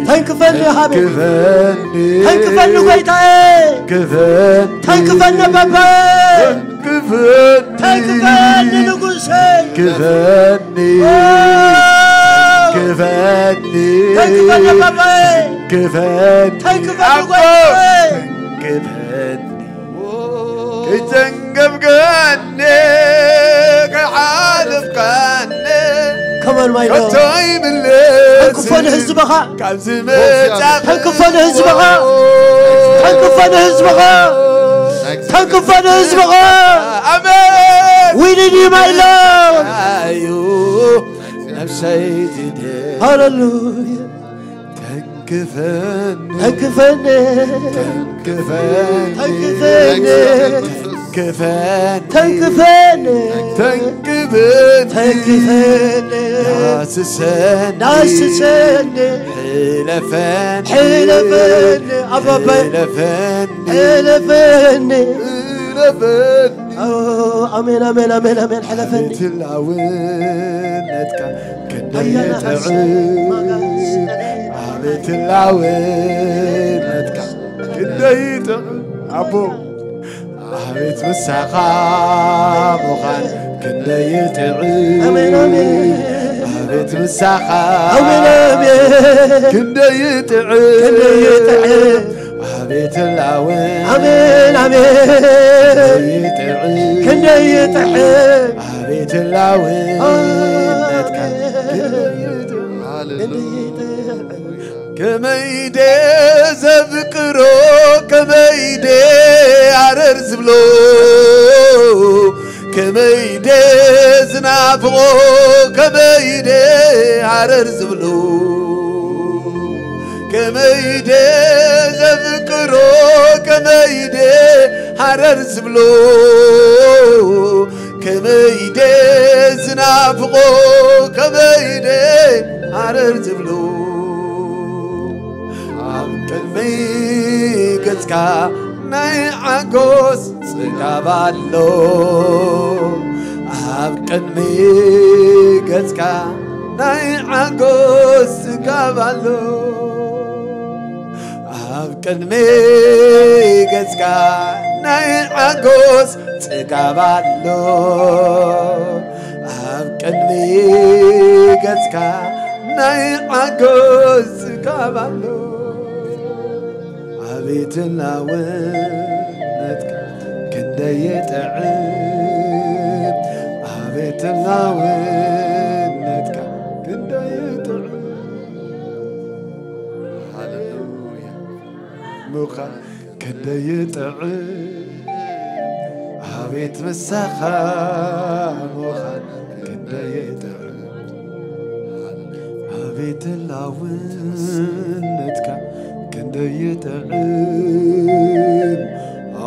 ተንክፈኒ ሃበይ ተንክፈኒ ተንክፈኒ ጎይታዬ ተንክፈኒ ተንክፈኒ በባዬ ተንክፈኒ ተንክፈኒ ንጉሰይ ክፈኒ ኦ ክፈኒ ተንክፈኒ በባዬ ክፈኒ ተንክፈኒ ኣቦ ጎይታዬ ክፈኒ ከይተንገብገኒ ከይሓለፍካኒ Come on, my Lord. ከቶ ይምለስ ተንክፎ ንህዝብኻ ካብ ዝመጻ ተንክፎ ንህዝብኻ ተንክፎ ንህዝብኻ ተንክፎ ንህዝብኻ ኣሜን We need you, my Lord. እዩ ነፍሰይ ትድን ሃሌሉያ ተንክፈኒ ተንክፈኒ ተንክፈኒ ተንክፈኒ ተንክፈኒ ተንክፈኒ ተንክፈኒ ዳስሰኒ ዳስሰኒ ሕለፈኒ ሕለፈኒ ኣባባይ ሕለፈኒ ሕለፈኒ ሕለፈኒ ኣሜን ኣሜን ኣሜን ኣሜን ሕለፈኒ ትላውነትካ ክንደይ ኣያና ጥዑም ሐስ- ኣቤት ላውነትካ ክንደይ ጥዑም ኣቦ ኣቤት ምሳኻ ምዃን ክንደይ ጥዑም ኣሜን ኣሜን ኣቤት ምሳኻ ኣሜን ኣሜን ክንደይ ጥዑም ክንደይ ጥዑም ኣቤት ላውነት ኣሜን ኣሜን ክንደይ ጥዑም ክንደይ ጥዑም ኣቤት ላውነትካ ክንደይ ጥዑም ሃሌሉያ ከመይደ ዘፍቅሮ ከመይደ ኣረር ዝብሎ ከመይደ ዝናፍቆ ከመይደ ኣረር ዝብሎ ከመይደ ዘፍቅሮ ከመይደ ሃረር ዝብሎ ከመይደ ዝናፍቆ ከመይደ ሃረር ዝብሎ ኣብ ቅድሚ ገጽካ ናይ ዓጎስ ጽጋብ ኣሎ ኣብ ቅድሚ ገጽካ ናይ ዓጎስ ጽጋብ ኣሎ ኣብ ቅድሚ ገጽካ ናይ ዓጎስ ጽጋብ ኣሎ ኣብ ቅድሚ ገጽካ ናይ ዓጎስ ጽጋብ ኣሎ ኣቤት ላውነትካ ክንደይ ይጥዕም ኣብ ቤትና ውነትካ ክንደይ ጥዑም። ሃሌሉያ። ምዃን ክንደይ ጥዑም። ኣቤት ምሳኻ ምዃን ክንደይ ጥዑም። ኣቤት ላውነትካ ክንደይ ጥዑም።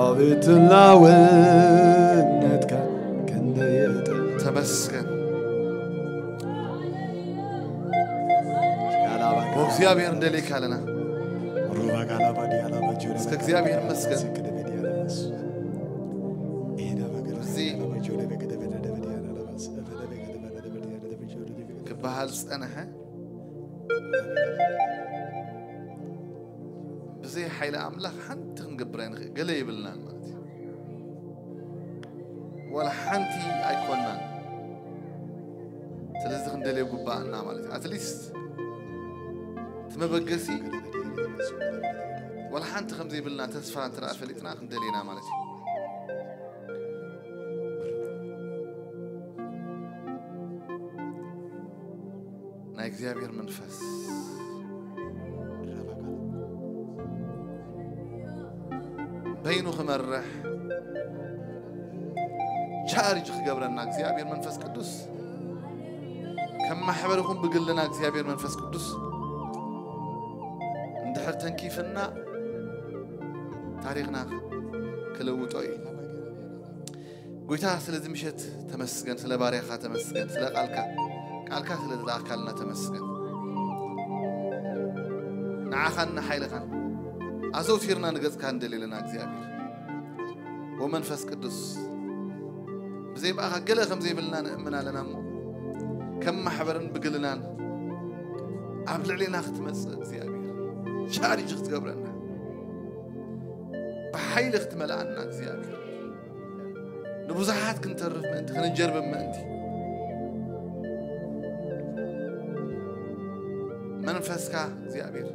ኣቤት ላውነትካ ክንደይ ጥዑም። ተመስገን። ያላባ ወእግዚኣብሔር እንደሌካ ኣለና። ሩባ ጋላባ ዲያላባ ጆዳ እስከ እግዚኣብሔር ይመስገን። ስክደ በዲያላባስ። ኤዳ ባገላ እዚ ያላባ ጆዳ በገደ በደ በዲያላባስ። በደ በገደ በደ በዲያላባስ። ክበሃል ዝጸንሐ ብዘይ ሓይሊ ኣምላኽ ሓንቲ ክንገብር ኣይንኽእል። ገለ ይብልናን ማለት እዩ። ዋላ ሓንቲ ኣይኮናን። ስለዚ ክንደልዮ ግባኣና ማለት እዩ። ኣትሊስት እቲ መበገሲ ዋላ ሓንቲ ከም ዘይብልና ተስፋ እንተ ደኣ ፈሊጥና ክንደልየና ማለት እዩ። ናይ እግዚኣብሔር መንፈስ በይኑ ክመርሕ ቻርጅ ክገብረና እግዚኣብሔር መንፈስ ቅዱስ፣ ከም ማሕበር ይኹን ብግልና እግዚኣብሔር መንፈስ ቅዱስ እንድሕር ተንኪፍና ታሪኽና ክልውጦ እዩ። ጎይታ ስለዚ ምሸት ተመስገን፣ ስለ ባርያኻ ተመስገን፣ ስለ ቃልካ፣ ቃልካ ስለ ዝለኣካልና ተመስገን። ንዓኻን ንሓይልኻን ኣዘውቲርና ንገጽካ ንደሊ ኣለና እግዚኣብሔር። ወመንፈስ ቅዱስ ብዘይ ብኣኻ ገለ ከም ዘይብልና ንእምን ኣለና እሞ፣ ከም ማሕበርን ብግልናን ኣብ ልዕሌና ክትመጽእ እግዚኣብሔር ቻርጅ ክትገብረና፣ ብሓይሊ ክትመልኣና እግዚኣብሔር፣ ንብዙሓት ክንተርፍ ምእንቲ፣ ክንጀርብብ ምእንቲ፣ መንፈስካ እግዚኣብሔር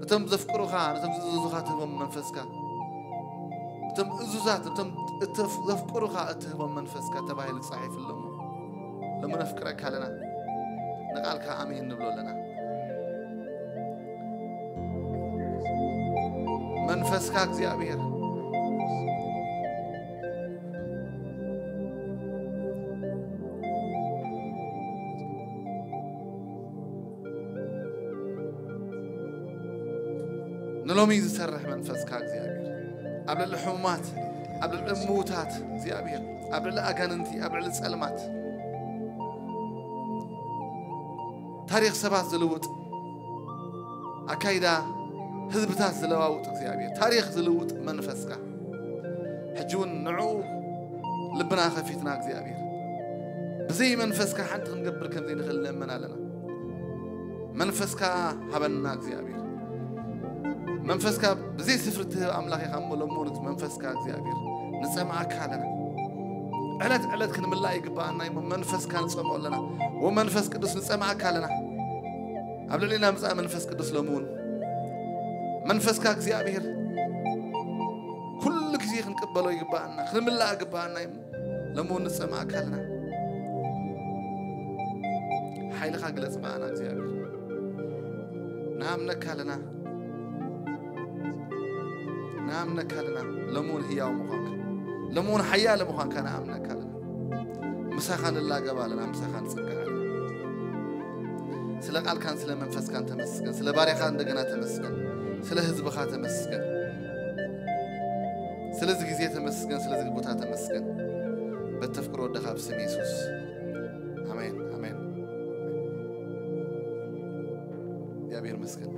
እቶም ዘፍቅሩኻ፣ ነቶም ዝእዝዙኻ ትህቦም መንፈስካ፣ እቶም እዙዛት፣ እቶም እተፍ-፣ ዘፍቅሩኻ እትህቦም መንፈስካ ተባሂሉ ተጻሒፉ ኣሎ እሞ፣ ሎሚ ነፍቅረካ ኣለና፣ ንቓልካ ኣሜን ንብሎ ኣለና። መንፈስካ እግዚኣብሔር ንሎሚ ዝሰርሕ መንፈስካ እግዚኣብሔር ኣብ ልዕሊ ሕሙማት፣ ኣብ ልዕሊ ምዉታት እግዚኣብሔር፣ ኣብ ልዕሊ ኣጋንንቲ፣ ኣብ ልዕሊ ጸልማት ታሪኽ ሰባት ዝልውጥ ኣካይዳ ህዝብታት ዝለዋውጥ እግዚኣብሔር፣ ታሪኽ ዝልውጥ መንፈስካ ሕጂ እውን ንዕኡ ልብና ከፊትና እግዚኣብሔር ብዘይ መንፈስካ ሓንቲ ክንገብር ከም ዘይንኽእል ንእመን ኣለና። መንፈስካ ሃበና እግዚኣብሔር። መንፈስካ ብዘይ ስፍሪ ትህብ ኣምላኽ ኢኻ እሞ፣ ሎሚ እውን እቲ መንፈስካ እግዚኣብሔር ንጸምኣካ ኣለና። ዕለት ዕለት ክንምላእ ይግብኣና እዩ እሞ፣ መንፈስካ ንጸምኦ ኣለና። ወመንፈስ ቅዱስ ንጸምኣካ ኣለና። ኣብ ልዕሌና ምጻእ መንፈስ ቅዱስ ሎሚ እውን መንፈስካ እግዚኣብሔር ኩሉ ግዜ ክንቅበሎ ይግብኣና፣ ክንምላእ ይግብኣና እዩ እሞ፣ ሎሚ እውን ንጸምኣካ ኣለና። ሓይልኻ ግለጽ ብኣና እግዚኣብሔር። ንኣምነካ ኣለና። ንኣምነካ ኣለና። ሎሚ እውን ህያው ምዃንካ፣ ሎሚ እውን ሓያል ምዃንካ ንኣምነካ ኣለና። ምሳኻ ንላገብ ኣለና፣ ምሳኻ ንጽጋዕ ኣለና። ስለ ቃልካን ስለ መንፈስካን ተመስገን። ስለ ባርያኻ እንደገና ተመስገን። ስለ ህዝብኻ ተመስገን። ስለዚ ግዜ ተመስገን፣ ስለዚ ቦታ ተመስገን። በተፍቅሮ ወደኻ ብስም የሱስ። ኣሜን፣ ኣሜን። እግዚኣብሔር ይመስገን።